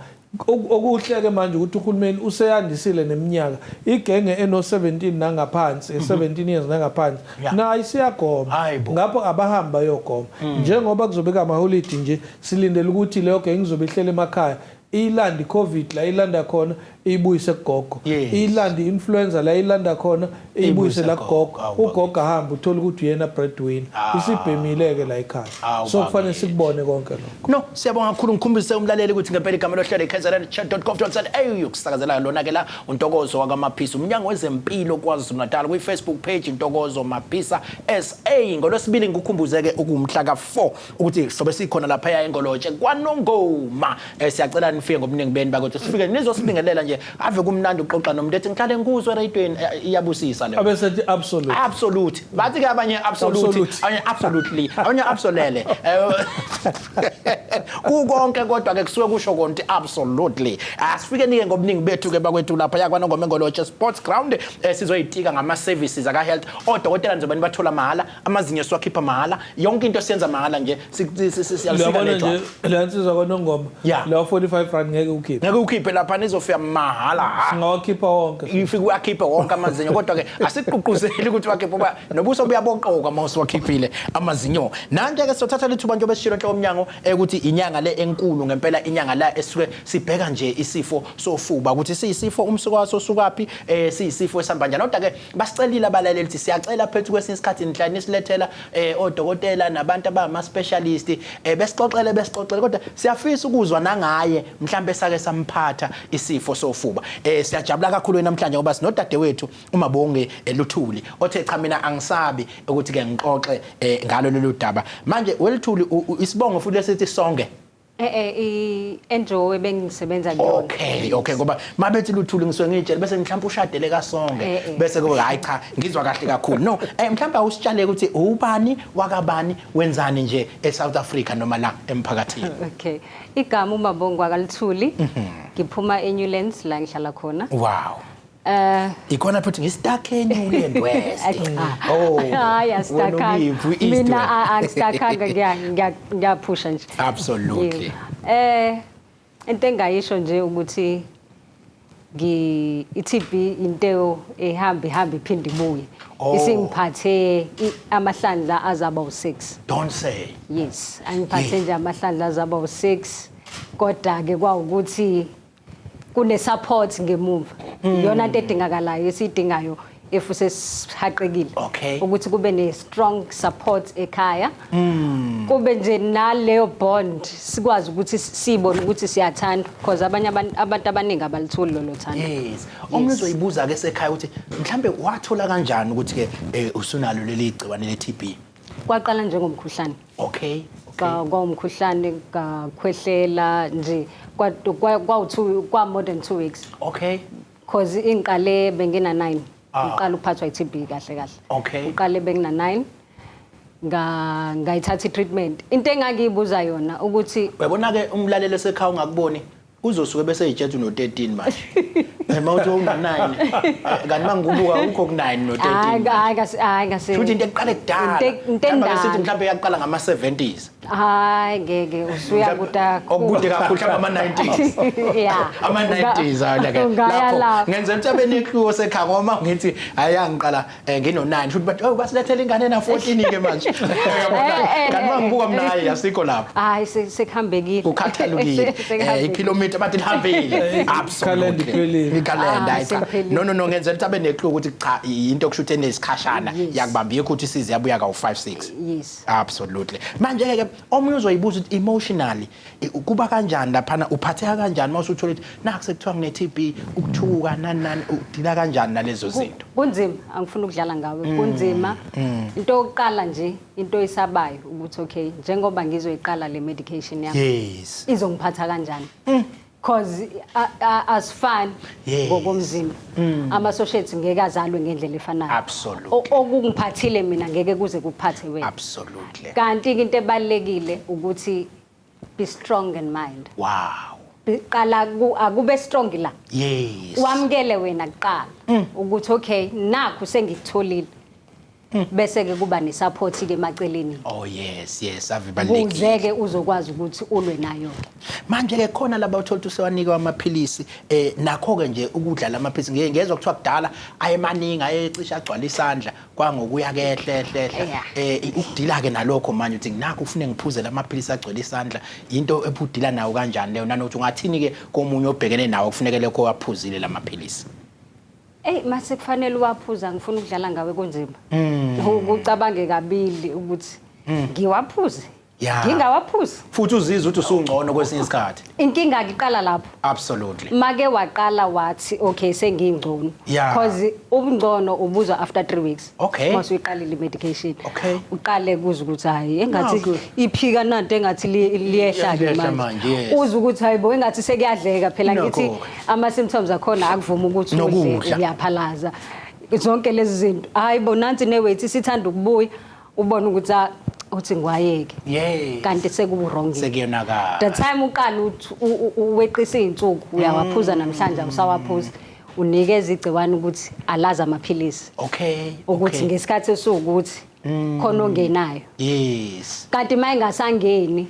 Okuhle-ke manje ukuthi uhulumeni useyandisile neminyaka, igenge eno-17 nangaphansi, 17 years nangaphansi, nayo isiyagoma. Hayi bo. Ngapho abahambi bayogoma. Njengoba kuzobe kamaholidi nje, silindele ukuthi leyo genge izobe ihlele emakhaya, ilanda i-COVID la ilanda khona, iyibuyise kugogo, ilanda i-influenza la ilanda khona, iyibuyise la kugogo. Awu, Ugogo ahambe, uthole ukuthi uyena breadwinner, isibhemile-ke la ekhaya. So kufanele sikubone konke lokho. No, siyabonga kakhulu. Ngikhumbise umlaleli ukuthi ngempela igama lohlelo iKZN.gov.za, ukusakazela lona ke la uNtokozo wakaMaphisa, umnyango wezempilo KwaZulu Natal, kwi-Facebook page Ntokozo Maphisa SA. Ngolwesibili, ngikukhumbuzeke, ukumhla ka4, ukuthi sobe sikhona lapha eNgolotshe kwaNongoma. Siyacela nifike ngobuningi beni bakuthi, sifike nizosibingelela nje. Ave kumnandi ukuxoxa nomuntu ethi ngihlale ngikuzwe eradiweni, iyabusisa leyo. Abesethi absolute. Absolute. Bathi ke abanye absolute, Absolute. Abanye absolutely, abanye absolele. Kukonke kodwa ke kusuke kusho konke absolutely. Asifike nike ngobuningi bethu ke bakwethu lapha yakwaNongoma eNgolotshe Sports Ground, sizoyitika ngama services aka health. Odokotela nizobe nibathola mahala, amazinyo siwakhipha mahala, yonke into siyenza mahala nje, siyalisika Uyabona lejwa. nje le nsizwa kwaNongoma, lawo R45 ngeke ukhiphe. Ngeke ukhiphe lapha, nizofika mahala ha. Singawakhipha wonke. Ifike uyakhiphe wonke amazinyo, kodwa ke asiqhuquzeli ukuthi wakhiphe, ngoba nobuso buyaboqoka uma usuwakhiphile amazinyo. Nanti ke sothatha lethuba njengoba sishilo enhloko omnyango ukuthi inyanga le enkulu ngempela, inyanga la esuke sibheka nje isifo sofuba ukuthi siyisifo, umsuka waso usukaphi, siyisifo esihamba kanjani. Kodwa ke basicelile abalaleli ukuthi siyacela phethu kwesinye isikhathi nihlale nisilethela odokotela nabantu abama specialist, besixoxele besixoxele, kodwa siyafisa ukuzwa nangaye mhlambe sake samphatha isifo sofuba. Siyajabula kakhulu namhlanje ngoba sinodadewethu uMabonge Luthuli othe cha, mina angisabi ukuthi ke ngixoxe ngalo lolu daba. Manje weLuthuli, isibongo futhi lesithi sonke? I-NGO bengisebenza kuyona. Okay, ngoba mabethi Luthuli ngisuke ngitshela bese mhlawumbe ushadele kaSonke, bese kube hayi cha, ngizwa kahle kakhulu. No, mhlawumbe awusitshale ukuthi ubani wakabani, wenzani nje eSouth Africa noma la emphakathini. Okay. Igama uMabongo wakaLuthuli. Ngiphuma eNewlands la ngihlala khona. Ikhona futhi ngistuck eNewland West. Cha. Oh. Hayi, asistuckanga. Wena ukiphi? East Mina wena? Angistuckanga, ngiyaphusha nje. Absolutely. Yebo. Into engayisho nje ukuthi ngi i-TB into ehamba ihamba iphinde ibuye. Isingiphathe amahlandla azaba u6. Don't say. Yes, angiphathe nje amahlandla azaba u6. Kodwa ke kwawukuthi kune support ngemuva. Iyona into edingakalayo esiyidingayo if sesihaqekile. Ukuthi kube ne strong support ekhaya. Kube nje naleyo bond, sikwazi ukuthi sibone ukuthi siyathanda, because abanye abantu abaningi abalitholi lolo thando. Yes. Omunye uzoyibuza ke sekhaya ukuthi mhlambe wathola kanjani ukuthi ke usunalo leli gciwane le TB? Kwaqala njengomkhuhlane. Kwawumkhuhlane, ngakhwehlela nje, kwawu kwa more than 2 weeks. Cause ingiqale bengina 9. Ngiqala ukuphathwa i-TB kahle kahle. Uqale bengina 9. Ngayithatha i-treatment. Into engangiyibuza yona ukuthi uyabona ke umlaleli esekhaya ungakuboni uzosuke bese eyitshetha uno-13 manje. Uma uthi una-9 kanti mangibuka ukho ku-9 no-13. Hayi ngase. Futhi into eqale kudala. Into endala. Sithi mhlawumbe yaqala ngama-70s. Hayi ngeke usuya kude okude kakhulu mhlawumbe ama-90s. Yeah. Ama-90s hayi ke. Lapho ngenzela ukuthi abe ne-clue osekhaya ngoba ngithi hayi angiqala ngino-9 futhi bathi oh basilethele ingane na-14 ke manje. Kanti mangibuka mina hayi asikho lapho. Hayi sekuhambekile. Ukhathalukile. Ikhilometer bathi lihambile. Absolutely. Ikhalenda hayi cha. No ngenzela ukuthi abe ne-clue ukuthi cha into kusho ukuthi enesikhashana yakubamba ukuthi isize yabuya kawu-5 6. Yes. Absolutely. Manje ke omunye uzoyibuza ukuthi emotionally kuba kanjani laphana, uphatheka kanjani mawusuthola ukuthi naku sekuthiwa ngine TB, ukuthuka nani nani, udila kanjani nalezo zinto? Kunzima, angifuni ukudlala ngawe. Kunzima. Into yokuqala nje, into oyisabayo ukuthi okay, njengoba ngizoyiqala le medication yami. Yes. Izongiphatha kanjani? Cause asifani ngokomzimba. Ama-associates ngeke azalwe ngendlela efanayo. Absolutely. Okungiphathile mina ngeke kuze kuphathe wena. Absolutely. Kanti into ebalekile ukuthi be strong in mind. Wow. Qala akube strong la. Yes. Wamkele wena kuqala ukuthi okay, nakhu sengikutholile. Bese ke kuba ne support ke emaceleni. Oh yes, yes, avibalekile. Ukuze ke uzokwazi ukuthi ulwe nayo. Manje ke khona laba uthola ukuthi usewanikwa amaphilisi, nakho ke nje ukudla lamaphilisi ngeke ngezwe kuthiwa kudala ayemaningi ayecisha agcwala isandla kwangokuya kehle hlehle. Ukudila ke nalokho manje uthi nakho ufune ngiphuze lamaphilisi agcwele isandla, into ephudila nawo kanjani leyo, nanokuthi ungathini ke komunye obhekene nawo kufuneke lokho waphuzile lamaphilisi? Ey mase kufanele uwaphuza, ngifuna ukudlala ngawe kunzima. Ukucabange kabili ukuthi ngiwaphuze. Ngingawaphuzi. Futhi uzizwe ukuthi usungcono kwesinye isikhathi. Inkinga iqala lapho. Absolutely. Make waqala wathi okay sengingcono. Because ubungcono ubuzwa after 3 weeks. Mase uyiqalile medication. Uqale kuza ukuthi hayi engathi iphika nanto engathi liyehla ke manje. Uza ukuthi hayibo engathi sekuyadleka phela ngithi ama symptoms akhona akuvuma ukuthi udle uyaphalaza. Zonke lezi zinto. Hayibo nansi ne weight sithanda ukubuya ubona ukuthi uthi ngiwayeke. Yes. Kanti sekubu wrong. Sekuyonakala. The time uqala uweqisa izinsuku uyawaphuza namhlanje usawaphuza unikeza igciwane ukuthi alaza amaphilisi. Okay. Ukuthi ngesikhathi esukuthi khona ongenayo. Yes. Kanti mayingasangeni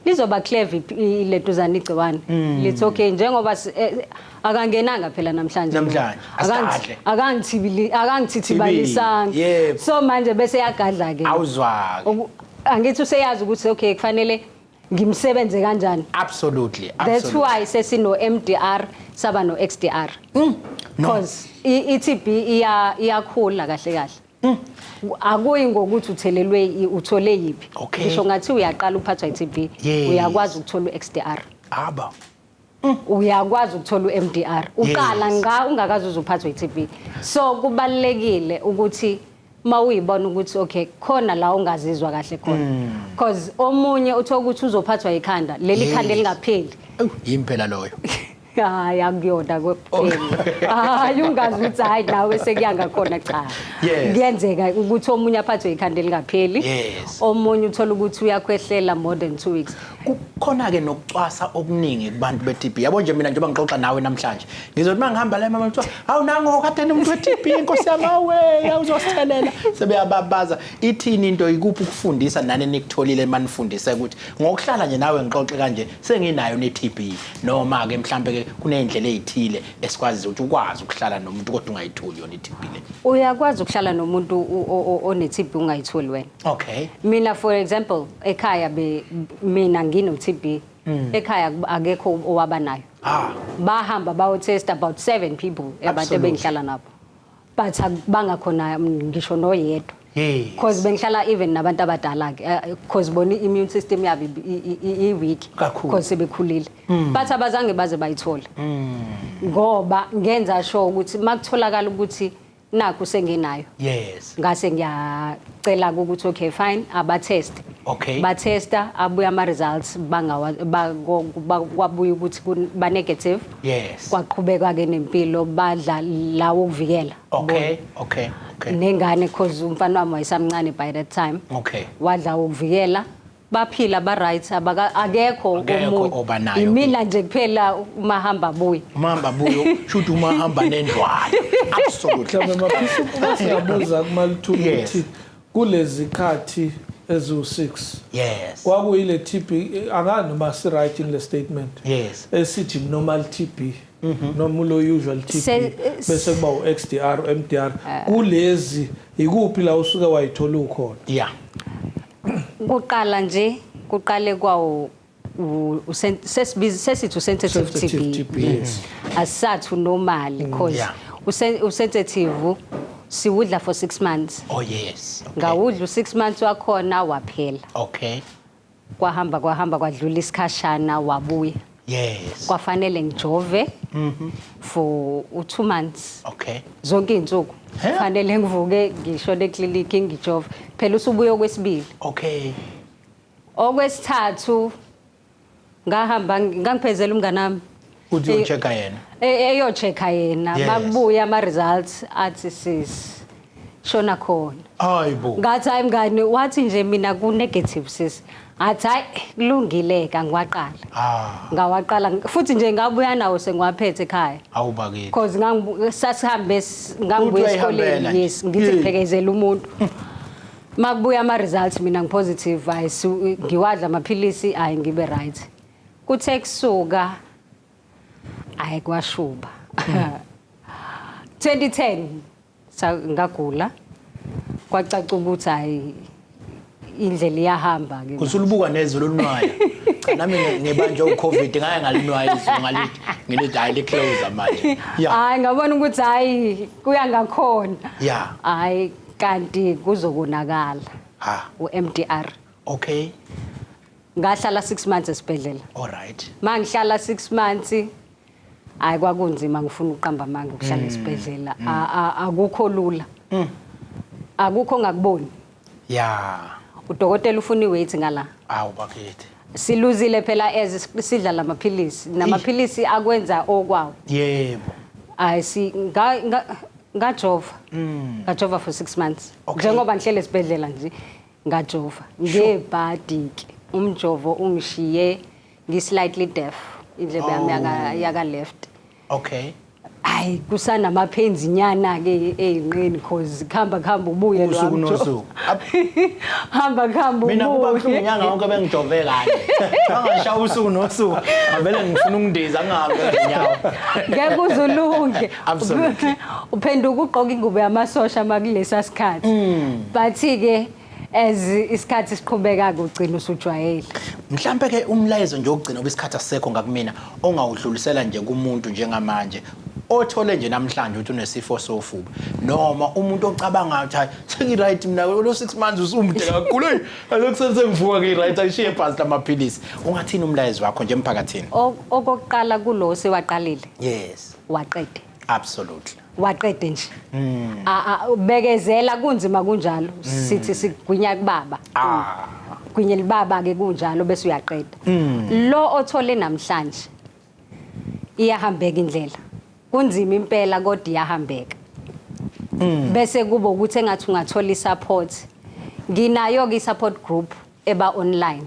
lizoba clever iletuzana igciwane. Lithi okay njengoba akangenanga phela namhlanje. Namhlanje. Akangithibili akangithithibalisanga. So manje bese yagadla ke. Awuzwa. Angithi useyazi ukuthi okay kufanele ngimsebenze kanjani. Absolutely. That's why sesino MDR saba no XDR. Because i-TB iyakhula kahle kahle. Akuyi ngokuthi uthelelwe uthole yipi. Ngisho ngathi uyaqala uphathwa i-TB uyakwazi ukuthola u-XDR. Aba. Uyakwazi ukuthola u-MDR. Uqala ngqa ungakazi uzuphathwa i-TB. So kubalekile ukuthi mawuyibona ukuthi okay khona la ungazizwa kahle khona. Because omunye uthola ukuthi uzophathwa ikhanda, leli khanda elingapheli. Yimphela loyo. Hayi akuyona kuphela. Hayi ungazi ukuthi hayi nawe sekuyanga khona cha. Kuyenzeka ukuthi omunye aphathwe ikhanda elingapheli. Omunye uthola ukuthi uyakhwehlela more than 2 weeks. Kukhona ke nokucwasa okuningi kubantu be-TB. Yabo nje mina njengoba ngixoxa nawe namhlanje. Ngizothi mangihamba la mama kuthiwa hawu nango kade umuntu we-TB inkosi yami awe awuzosithelela. Sebeyababaza. Ithini into ikuphi ukufundisa nani nikutholile manifundise ukuthi ngokuhlala nje nawe ngixoxe kanje senginayo ne-TB noma ke mhlambe ke kunezindlela ezithile esikwazi ukuthi ukwazi ukuhlala nomuntu kodwa ungayitholi yona i-TB le. Uyakwazi ukuhlala nomuntu one-TB ungayitholi wena. Okay. Mina for example ekhaya mina ngino TB. Ekhaya akekho owabanayo. Bahamba bayo test about 7 people abantu ebengihlala nabo. But bangakhona ngisho noyedwa. Yes. Because bengihlala even nabantu abadala ke because bona immune system yabo i weak because sebekhulile. But abazange baze bayithole. Ngoba ngenza sure ukuthi makutholakala ukuthi Nakhu senginayo. Ngase ngiyacela ukuthi okay, fine, abatest. Batesta, abuya ama results, bangawa kwabuya ukuthi ba negative. Kwaqhubeka ke nempilo, badla lawo ukuvikela. Nengane, cause umfana wami wayesamncane by that time. Wadla ukuvikela, baphila, ba right, abaka akekho Akekho omunye. oba nayo. Imina nje kuphela umahamba buye. Umahamba buyo, shuthi umahamba nendlwana. Absolutely. Mhlawumbe Maphisa, uma singabuza kuMalithuli ukuthi kulezi khathi eziwu-6 kwakuyile TB, angazi noma si-right in le statement esithi normal TB noma lo usual TB, bese kuba u-XDR, MDR. Kulezi ikuphi la usuke wayithola ukhona? Kuqala nje, kuqale kwawo sesithi u-sensitive Sensitive TB. TB, yes. Asathi normal, because usensitive siwudla for 6 months. Oh yes. Ngawudla u6 months wakhona, waphela. Kwahamba, kwahamba, kwadlula isikhashana, wabuya. Kwafanele ngijove for u2 months. Zonke izinsuku. Fanele ngivuke ngishone eklinikhi ngijove. Phela usubuye okwesibili. Okwesithathu ngahamba ngangiphezela umngane wami. Uthi uyochecka yena. Eyochecka yena. Makubuya ama results, athi sis shona khona. Hayibo. Ngathi hayi mngani, wathi nje mina ku negative sis. Ngathi hayi kulungile ke, ngiwaqala. Ngawaqala futhi nje ngabuya nawo sengiwaphethe ekhaya. Awubakile. Because sasihambe ngangibuya Uthi uyayihambela esikoleni, nje. yes, ngithi ngiphekezela umuntu. Makubuya ama results mina ngipositive, hayi ngiwadla amaphilisi, hayi ngibe right. Kuthe kusuka hayi kwashuba. 2010 ngagula. Kwacaca ukuthi hayi indlela iyahamba ke. Usulubuka nezulu olunwayo. Cha nami ngibanjwe uCovid, ngaye ngalinwaya izulu, ngalithi ngilithi hayi li close manje. Hayi ngabona ukuthi hayi kuya ngakhona. Hayi kanti kuzokonakala. uMDR. Ngahlala 6 months esibhedlela. All right. Mangihlala 6 months, hayi kwakunzima, ngifuna ukuqamba amanga ukuhlala esibhedlela. Akukho lula. Akukho ngakuboni. Udokotela ufuna iweight ngala. Awu bakithi. Siluzile phela as sidla lamaphilisi. Namaphilisi akwenza okwawo. Hayi si ngajova. Ngajova for 6 months. Njengoba ngihlele esibhedlela nje ngajova. Ngebhadi ke umjovo ungishiye ngi slightly deaf. Indlebe yami yaka left. Hayi kusanama pains nyana ke ezinqeni, cause khamba khamba ubuye lo Usuku wami. nosuku. Hamba khamba Mina kuba ubuye. buhlungu inyanga yonke bengijove kanje. Bangashaya usuku nosuku. Ngavele ngifuna ukundiza ngihambe ngenyawo. Ngeke uzulunge. Absolutely. Uphenduka ugqoka ingubo yamasosha makulesa sikhathi. But ke as isikhathi siqhubeka kugcina usujwayele. Mhlambe ke umlayezo nje ogcina obisikhathi asisekho ngakumina ongawudlulisela nje kumuntu njengamanje othole nje namhlanje ukuthi unesifo sofuba, noma umuntu ocabanga ukuthi hayi sengi right mina lo 6 months usumude kakhulu, hey alokhu sengivuka ngi right ayishiye phansi lamaphilisi, ungathini umlayezo wakho nje emphakathini? Okokuqala kulo sewaqalile. Waqede. Absolutely. Waqede nje. Bekezela kunzima kunjalo, sithi sigwinya kubaba. Gwinya libaba ke kunjalo bese uyaqeda. Lo othole namhlanje iyahambeka indlela. Kunzima impela kodwa iyahambeka. Bese kuba ukuthi engathi ungathola isupport. Nginayo ke support group eba online.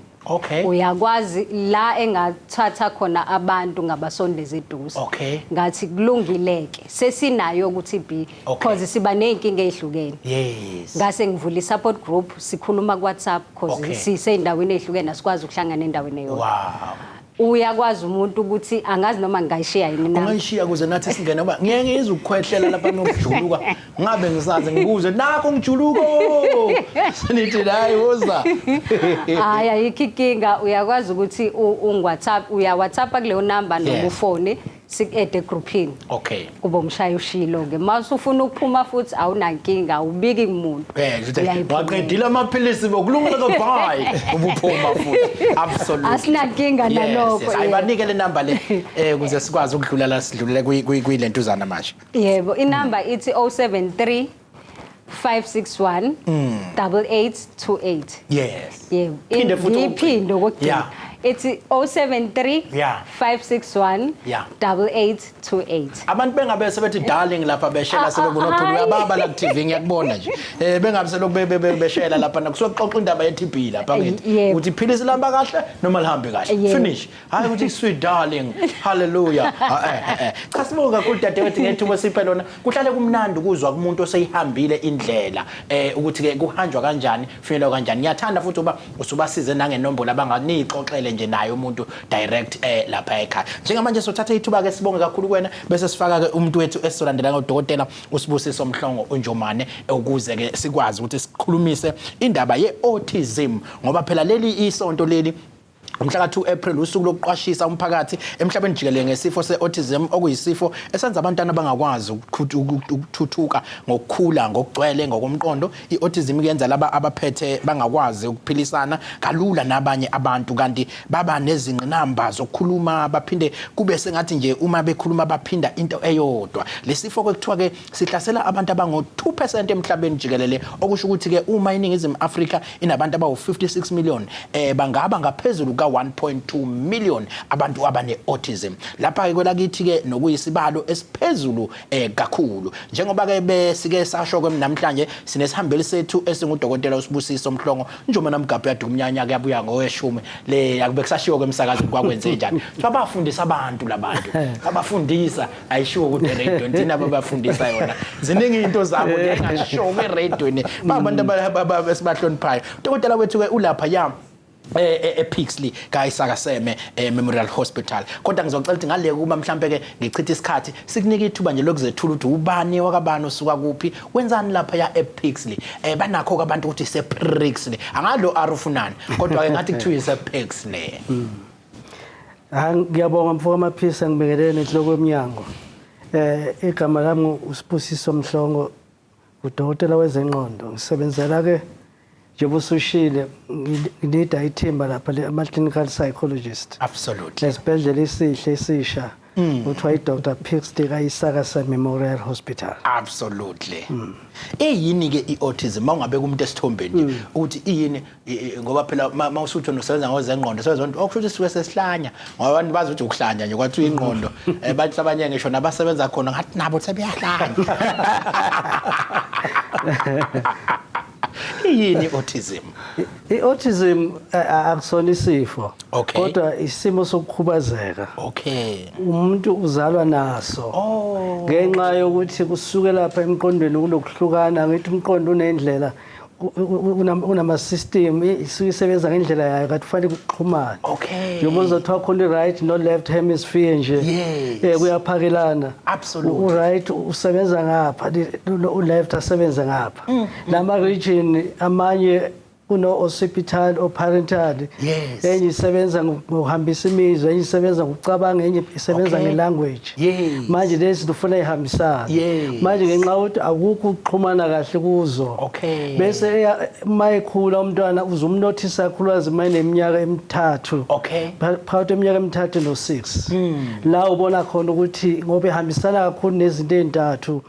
Uyakwazi la engathatha khona abantu ngabasondeza eduze. Ngathi kulungileke. Sesinayo ukuthi B because siba nezinkinga ezihlukene. Ngase ngivula i-support group, sikhuluma ku WhatsApp because sisendaweni ezihlukene, asikwazi ukuhlangana endaweni eyodwa. Uyakwazi umuntu ukuthi angazi noma ngingayishiya yini na. Ungayishiya kuze nathi singene, ngoba ngeke ngizwe ukukhwehlela lapha nokujuluka. Ngabe ngisaze ngikuze nakho ngijuluko. Senithi hayi woza. Hayi ayikho inkinga, uyakwazi ukuthi ung WhatsApp, uya WhatsApp kuleyo number noma ufone. Siku-add egruphini. Okay. Kube umshaya ushilo ke. Uma usufuna ukuphuma futhi awunankinga, awubiki kumuntu. Ngithi Uyayiphumela. Waqedile amaphilisi bokulungile ke, bye. Ubuphuma futhi. Absolutely. Asinankinga nalokho, Yes. yebo. Ayibanike le number le ukuze sikwazi ukudlula la sidlulele kuyilentuzana manje. Yebo, inamba ithi 073 561 8828. Yebo. Phinde futhi. Ngiyiphinde okugcina. Ithi 073 561 8828. Abantu bengabe sebethi darling lapha beshela Ah, sebebona ah, phela hayi. uyababa la ku TV, ngiyakubona nje. Bengabe selokhu beshela lapha nakusuke kuxoxa indaba ye TB lapha ngithi Yebo. ukuthi iphilisi lihamba kahle noma lihambe kahle. Finish. Hayi ukuthi sweet darling, hallelujah. Ah, Cha, sibonga kakhulu dadewethu ngethuba siphe lona. Kuhlale kumnandi ukuzwa kumuntu oseyihambile indlela ukuthi ke kuhanjwa kanjani, kufinyelelwa kanjani. Ngiyathanda futhi uba usubasize nangenombolo abanganixoxele nje naye umuntu direct lapha ekhaya. Njengamanje sothatha ithuba ke sibonge kakhulu kuwena bese sifaka ke umuntu wethu esizolandela ngodokotela uSibusiso Mhlongo uNjomane ukuze ke sikwazi ukuthi sikhulumise indaba ye-autism, ngoba phela leli isonto leli umhla ka-2 April usuku lokuqwashisa umphakathi emhlabeni jikelele ngesifo se-autism, okuyisifo esenza abantwana bangakwazi ukuthuthuka ngokukhula ngokugcwele ngokomqondo. I-autism kuyenza laba abaphethe bangakwazi ukuphilisana kalula nabanye abantu, kanti baba nezingqinamba zokukhuluma, baphinde kube sengathi nje uma bekhuluma baphinda into eyodwa. Lesifo ke kuthiwa ke sihlasela abantu abango-2% emhlabeni jikelele, okusho ukuthi ke uma iNingizimu Afrika inabantu abawu-56 million, bangaba ngaphezulu ka-1.2 million abantu abane-autism lapha ke kwelakithi ke, nokuyisibalo esiphezulu kakhulu. Njengoba ke besike sasho ke, namhlanje sinesihambeli sethu esingudokotela uSibusiso Mhlongo njengoba namgabho yadumnyanya kuyabuya ngoweshumi le akube kusashiwo ke emsakazweni kwakwenze njani. So abafundisa abantu labantu abafundisa ayishiwo ukuthi radio thina ababafundisa yona, ziningi into zabo nje engashiwo kwe-radio, babantu esibahloniphayo. Udokotela wethu ke ulapha ya ePixley kaIsaka Seme Memorial Hospital, kodwa ngizocela ukuthi ngale kuba mhlambe ke ngichitha isikhathi sikunike ithuba nje lokuzethula ukuthi ubani wakabani, usuka kuphi, wenzani lapha ya ePixley. Banakho ke abantu ukuthi isePixley, angalo arufunani, kodwa ke ngathi kuthiwa isePixley. Ha, ngiyabonga mfo kaMaphisa, ngibingelele nenhloko yomnyango. Igama lami uSibusiso Mhlongo, udokotela wezengqondo. Ngisebenzela ke njengoba usushile ngilida ithimba lapha ama clinical psychologist. Nesibhedlela esihle esisha kuthiwa i-Dr Pixley kaIsaka Seme Memorial Hospital. Absolutely. Iyini ke i-autism, mawungabeka umuntu esithombeni nje ukuthi iyini, ngoba phela mawusuthi usebenza ngozengqondo sezonto okusho ukuthi sisuke sesihlanya, ngoba abantu bazi ukuthi ukuhlanya nje kwathiwa ingqondo, bathi abanye ngisho nabasebenza khona ngathi nabo sebeyahlanya. Iyini i-autism? I-autism akusona isifo kodwa isimo sokukhubazeka. Umuntu uzalwa naso. Ngenxa yokuthi kusuke lapha emqondweni kunokuhlukana, ngithi umqondo unendlela unama system isuke isebenza ngendlela yayo kanti kufanele kuxhumane. Njengoba uzothiwa khona i-right no left hemisphere nje kuyaphakelana. U-right usebenza ngapha, u-left asebenze ngapha. Lama region amanye kuno occipital o parental. Enye isebenza ngokuhambisa imizwa, enye isebenza ngokucabanga, enye isebenza ngelanguage. Manje lezi ufuna ihambisane. Manje ngenxa yokuthi akukho ukuxhumana kahle kuzo. Bese uma ekhula umntwana uzumnothisa kakhulukazi uma eneminyaka emithathu. Phakathi kweminyaka emithathu no-6. La ubona khona ukuthi ngoba ihambisana kakhulu nezinto ezintathu,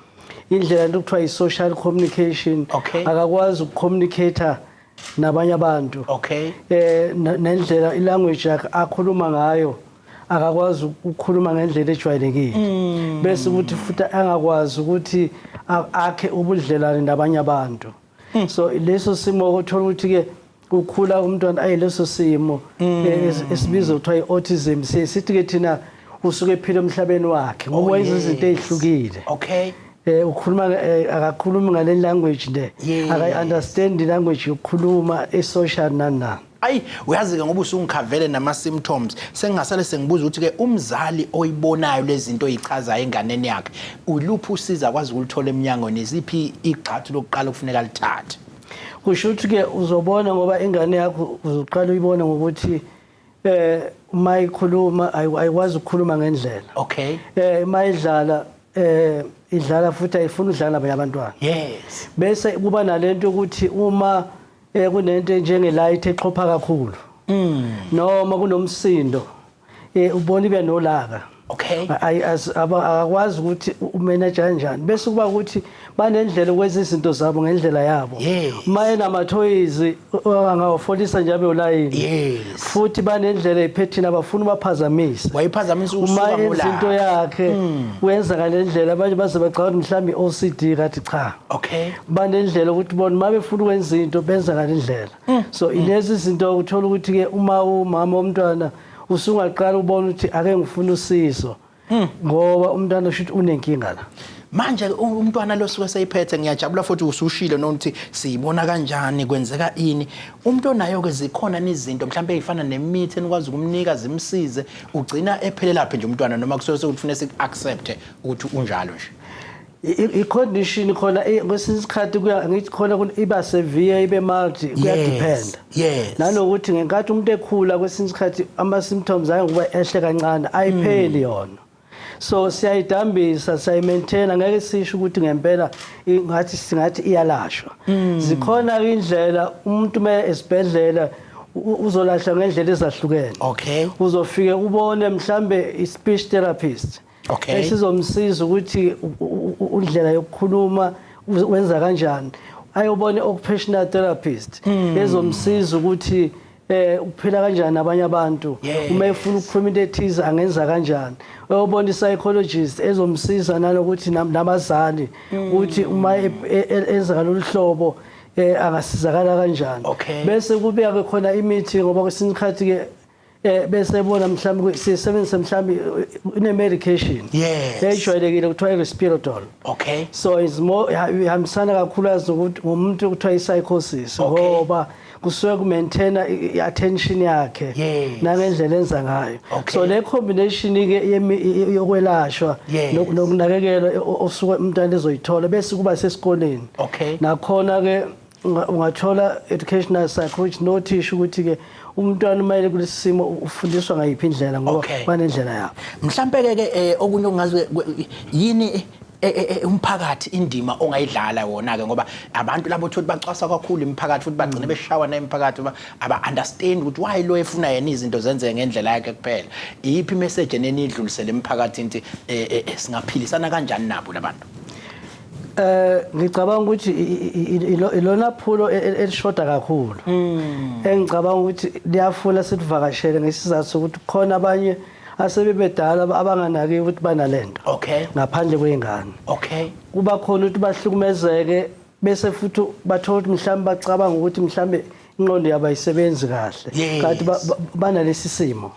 indlela into okuthiwa i-social communication, akakwazi ukucommunicate nabanye abantu. Nendlela ilanguage yakhe akhuluma ngayo, akakwazi ukukhuluma ngendlela ejwayelekile, bese ukuthi futhi angakwazi ukuthi akhe ubudlelwane nabanye abantu. So leso simo uthola ukuthi ke ukhula umntwana ayileso simo esibizwa kuthiwa i-autism. Sithi ke thina usuke ephila emhlabeni wakhe ngoba wenza izinto ezihlukile. Ukhuluma akakhulumi ngale language le, akayi understand language yokukhuluma e-social nani nani. Ayi, uyazi ke ngoba usungikhavele nama symptoms, sengingasale sengibuza ukuthi ke umzali oyibonayo lezi zinto oyichazayo enganeni yakhe, uluphi usiza akwazi ukulithola eminyangweni, iziphi igxathu lokuqala okufuneka lithathe? Kusho ukuthi ke uzobona ngoba ingane yakho uzoqala uyibone ngokuthi Uma ikhuluma ayikwazi ukukhuluma ngendlela. Okay. Uma idlala idlala futhi ayifuni udlala nabanye abantwana. Yes. Bese kuba nalento ukuthi uma kunento njenge light exhopha kakhulu. Noma kunomsindo ubona ibe nolaka. Okay. Akakwazi ukuthi umanage kanjani. Bese kuba ukuthi banendlela ukwenza izinto zabo ngendlela yabo. Uma enamathoyizi angawafolisa nje abe ulayini. Yes. Futhi banendlela ephethini abafuna ubaphazamise. Wayiphazamisa usuka Uma ngolaka. izinto yakhe wenza ngalendlela abanye baze bacabanga mhlawumbe i-OCD kathi cha. Okay. Banendlela ukuthi bona uma befuna ukwenza into benza ngalendlela. So ilezi izinto uthola ukuthi ke uma umama womntwana usungaqala ubona ukuthi ake ngifuna usizo ngoba umntwana usho ukuthi unenkinga la. Manje umntwana lo suke seyiphethe, ngiyajabula futhi usushilo nokuthi siyibona kanjani, kwenzeka ini. Umuntu onayo ke zikhona izinto mhlawumbe ezifana nemithi enikwazi ukumnika zimsize, ugcina ephelelaphi nje umntwana noma kusuke sekufanele siku-accept ukuthi unjalo nje? I-condition khona kwesinye isikhathi kuya ngithi khona iba severe ibe mild, kuyadepend. Yes. Nanokuthi ngenkathi umuntu ekhula kwesinye isikhathi ama symptoms aye ngokuba ehle kancane, ayipheli yona. So siyayidambisa, siyayimaintain, ngeke sisho ukuthi ngempela ngathi singathi iyalashwa. Zikhona indlela umuntu uma esibhedlela uzolashwa ngendlela ezahlukene. Okay. Uzofike ubone mhlambe i-speech therapist. Okay. Esizomsiza ukuthi indlela yokukhuluma wenza kanjani. Ayobone occupational therapist ezomsiza ukuthi uphila kanjani nabanye abantu. Uma efuna ukukhuluma into ethize angenza kanjani. Uyobona i-psychologist ezomsiza nalokuthi nabazali ukuthi uma enza ngalolu hlobo angasizakala kanjani. Okay. Bese kubeka ke khona imithi ngoba kwesinye isikhathi ke bese bona mhlawumbe sisebenzisa mhlawumbe ine medication. Yes. Ejwayelekile kuthiwa i-Risperdal. Okay. So it's more ihambisana kakhulukazi nokuthi ngomuntu kuthiwa i-psychosis Okay. ngoba kusuke ku-maintain i-attention yakhe Yes. nangendlela enza ngayo. Okay. So le combination ke yokwelashwa Yes. nokunakekelwa osuke umntwana ezoyithola bese kuba sesikoleni. Okay. Nakhona ke ungathola educational psychologist nothisha ukuthi ke umntwana uma kulesi simo ufundiswa ngayiphi indlela ngoba Okay. banendlela yabo. Mhlambe ke okunye ongazi yini umphakathi indima ongayidlala wona ke, ngoba abantu labo uthi bacwasa kakhulu imiphakathi futhi bagcine beshawa na imiphakathi aba understand ukuthi why lo efuna yena izinto zenzeke ngendlela yakhe kuphela. Iyiphi message enidlulisele emphakathini ukuthi singaphilisana kanjani nabo labantu? Ngicabanga ukuthi ilona phulo elishoda kakhulu. Engicabanga ukuthi liyafuna sivakashele ngesizathu sokuthi khona abanye asebebedala abanganakiwe ukuthi banalento. Okay. Ngaphandle kwengane. Okay. Kuba khona ukuthi bahlukumezeke bese futhi bathola ukuthi mhlawumbe bacabanga ukuthi mhlawumbe ingqondo yabo ayisebenzi kahle. Yes. Kanti banalesi simo.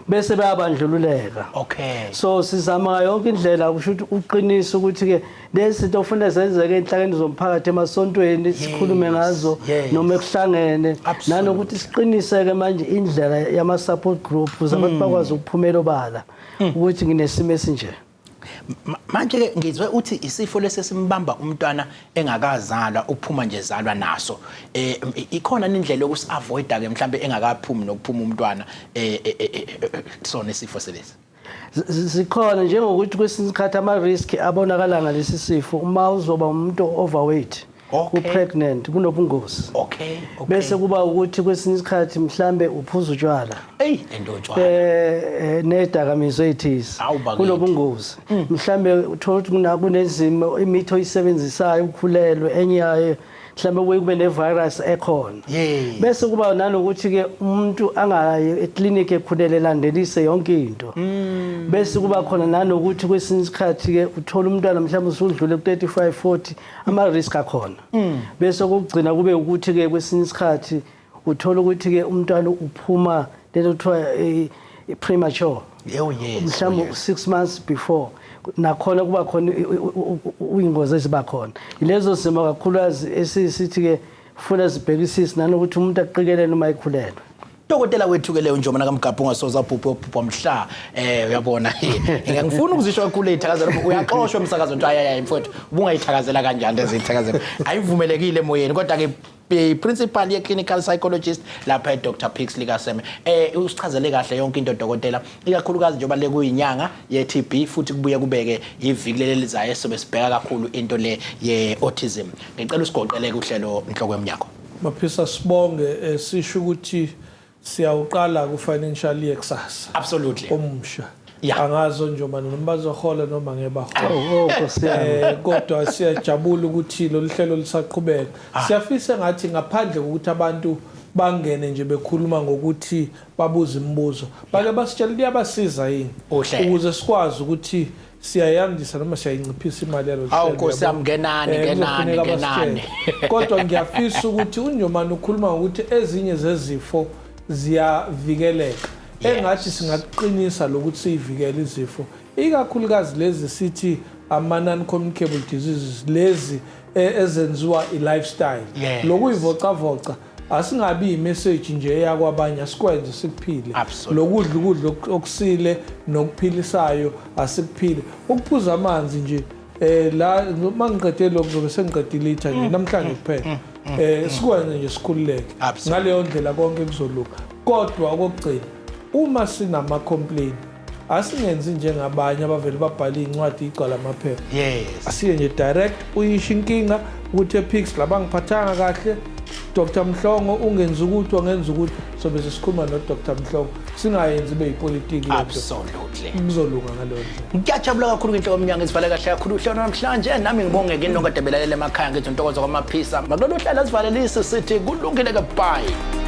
Bese bayabandlululeka. Okay. So sizama yonke indlela kusho ukuthi uqinise ukuthi ke lezi zinto ofanele zenzeke enhlakeni zomphakathi emasontweni sikhulume ngazo Yes. noma ekuhlangene Absolutely. nanokuthi siqiniseke manje indlela yama support group ukuze abantu bakwazi ukuphumela obala ukuthi nginesimo esinje. Manje ke ngizwe uthi isifo lesi simbamba umntwana engakazalwa uphuma nje ezalwa naso. Ikhona indlela yokusi-avoida ke mhlambe engakaphumi nokuphuma umntwana sona isifo selesi? Zikhona njengokuthi kwesinye isikhathi ama risk abonakala ngalesi sifo uma uzoba umuntu overweight, Okay. u-pregnant kunobungozi. Okay, okay. Bese kuba ukuthi kwesinye isikhathi mhlambe uphuza utshwala. Ey, lento utshwala. Nedakamizwa ethize. Awu, bakithi. Kunobungozi. Mhlambe uthola ukuthi kunezimo imithi oyisebenzisayo ukhulelwe enye yayo mhlambe kuye kube ne-virus ekhona. Yes. Bese kuba nanokuthi ke umuntu angayi eclinic ekhulele elandelise yonke into. Bese kuba khona nanokuthi kwesinye isikhathi ke uthola umntwana mhlawumbe usudlule ku 35 40 ama risk akhona. Bese kokugcina kube ukuthi ke kwesinye isikhathi uthola ukuthi ke umntwana uphuma lento kuthiwa premature. Oh, yes, Mhlawumbe oh, yes. 6 months before nakhona kuba khona uyingozi eziba khona. Lezo zimo kakhulukazi esisithi ke funa zibhekisise nanokuthi umuntu aqikelele uma ekhulelwe. Dokotela wethu ke leyo Njomana kaMgabha ungasoza bhubhe obhubha mhla. Uyabona. Ngifuna ukuzisho kakhulu izithakazelo uyaxoshwa umsakazo nto ayayi mfowethu ubungayithakazela kanjani lezi zithakazelo. Ayivumelekile emoyeni kodwa ke Principal ye clinical psychologist lapha e Dr Pixley kaSeme. Usichazele kahle yonke into dokotela, ikakhulukazi njengoba le kuyinyanga ye TB futhi kubuye kubeke iviki leli lizayo sobe sibheka kakhulu into le ye autism. Ngicela usigoqele kuhlelo inhloko yomnyango. Maphisa, sibonge, sisho ukuthi siyawuqala ku financial year kusasa. Omusha. Angazo nje noma bazohola noma ngeke bahola. Oh, Nkosi yami. Kodwa siyajabula ukuthi lolu hlelo lisaqhubeka. Siyafisa ngathi ngaphandle kokuthi abantu bangene nje bekhuluma ngokuthi babuza imibuzo, bake basitshela liyabasiza yini ukuze sikwazi ukuthi siyayandisa noma siyayinciphisa imali yalo hlelo. Awu Nkosi yami, ngenani, ngenani, ngenani. Kodwa ngiyafisa ukuthi uNjomane ukhuluma ngokuthi ezinye zezifo ziyavikeleka. Engathi singakuqinisa lokuthi siyivikele izifo, ikakhulukazi lezi sithi ama non-communicable diseases, lezi ezenziwa i-lifestyle. Lokuyivocavoca asingabi imessage nje eyakwabanye, asikwenze sikuphile. Lokudla ukudla okusile nokuphilisayo asikuphile. Ukuphuza amanzi nje, la mangiqede lokho ngizobe sengiqedile ilitha nje namhlanje kuphela. Sikwenze nje sikhululeke. Ngaleyo ndlela konke kuzolunga. Kodwa okokugcina, uma sinama complaint, asingenzi njengabanye abavele babhala iy'ncwadi igcwala amaphepha. Asiye nje direct uyisho inkinga ukuthi ePix labangiphathanga kahle, Dr Mhlongo ungenza ukuthi wangenza ukuthi, sobe sesikhuluma no Dr Mhlongo, singayenzi ibe yipolitiki lento. Kuzolunga ngaleyo ndlela. Ngiyajabula kakhulu ngenhloko yomnyango isivale kahle kakhulu uhlelo namhlanje. Nami ngibonge kini nonke ade belalela emakhaya, ngithi Ntokozo kwaMaphisa. Makulolu hlelo sivalelise sithi kulungile ke, bye.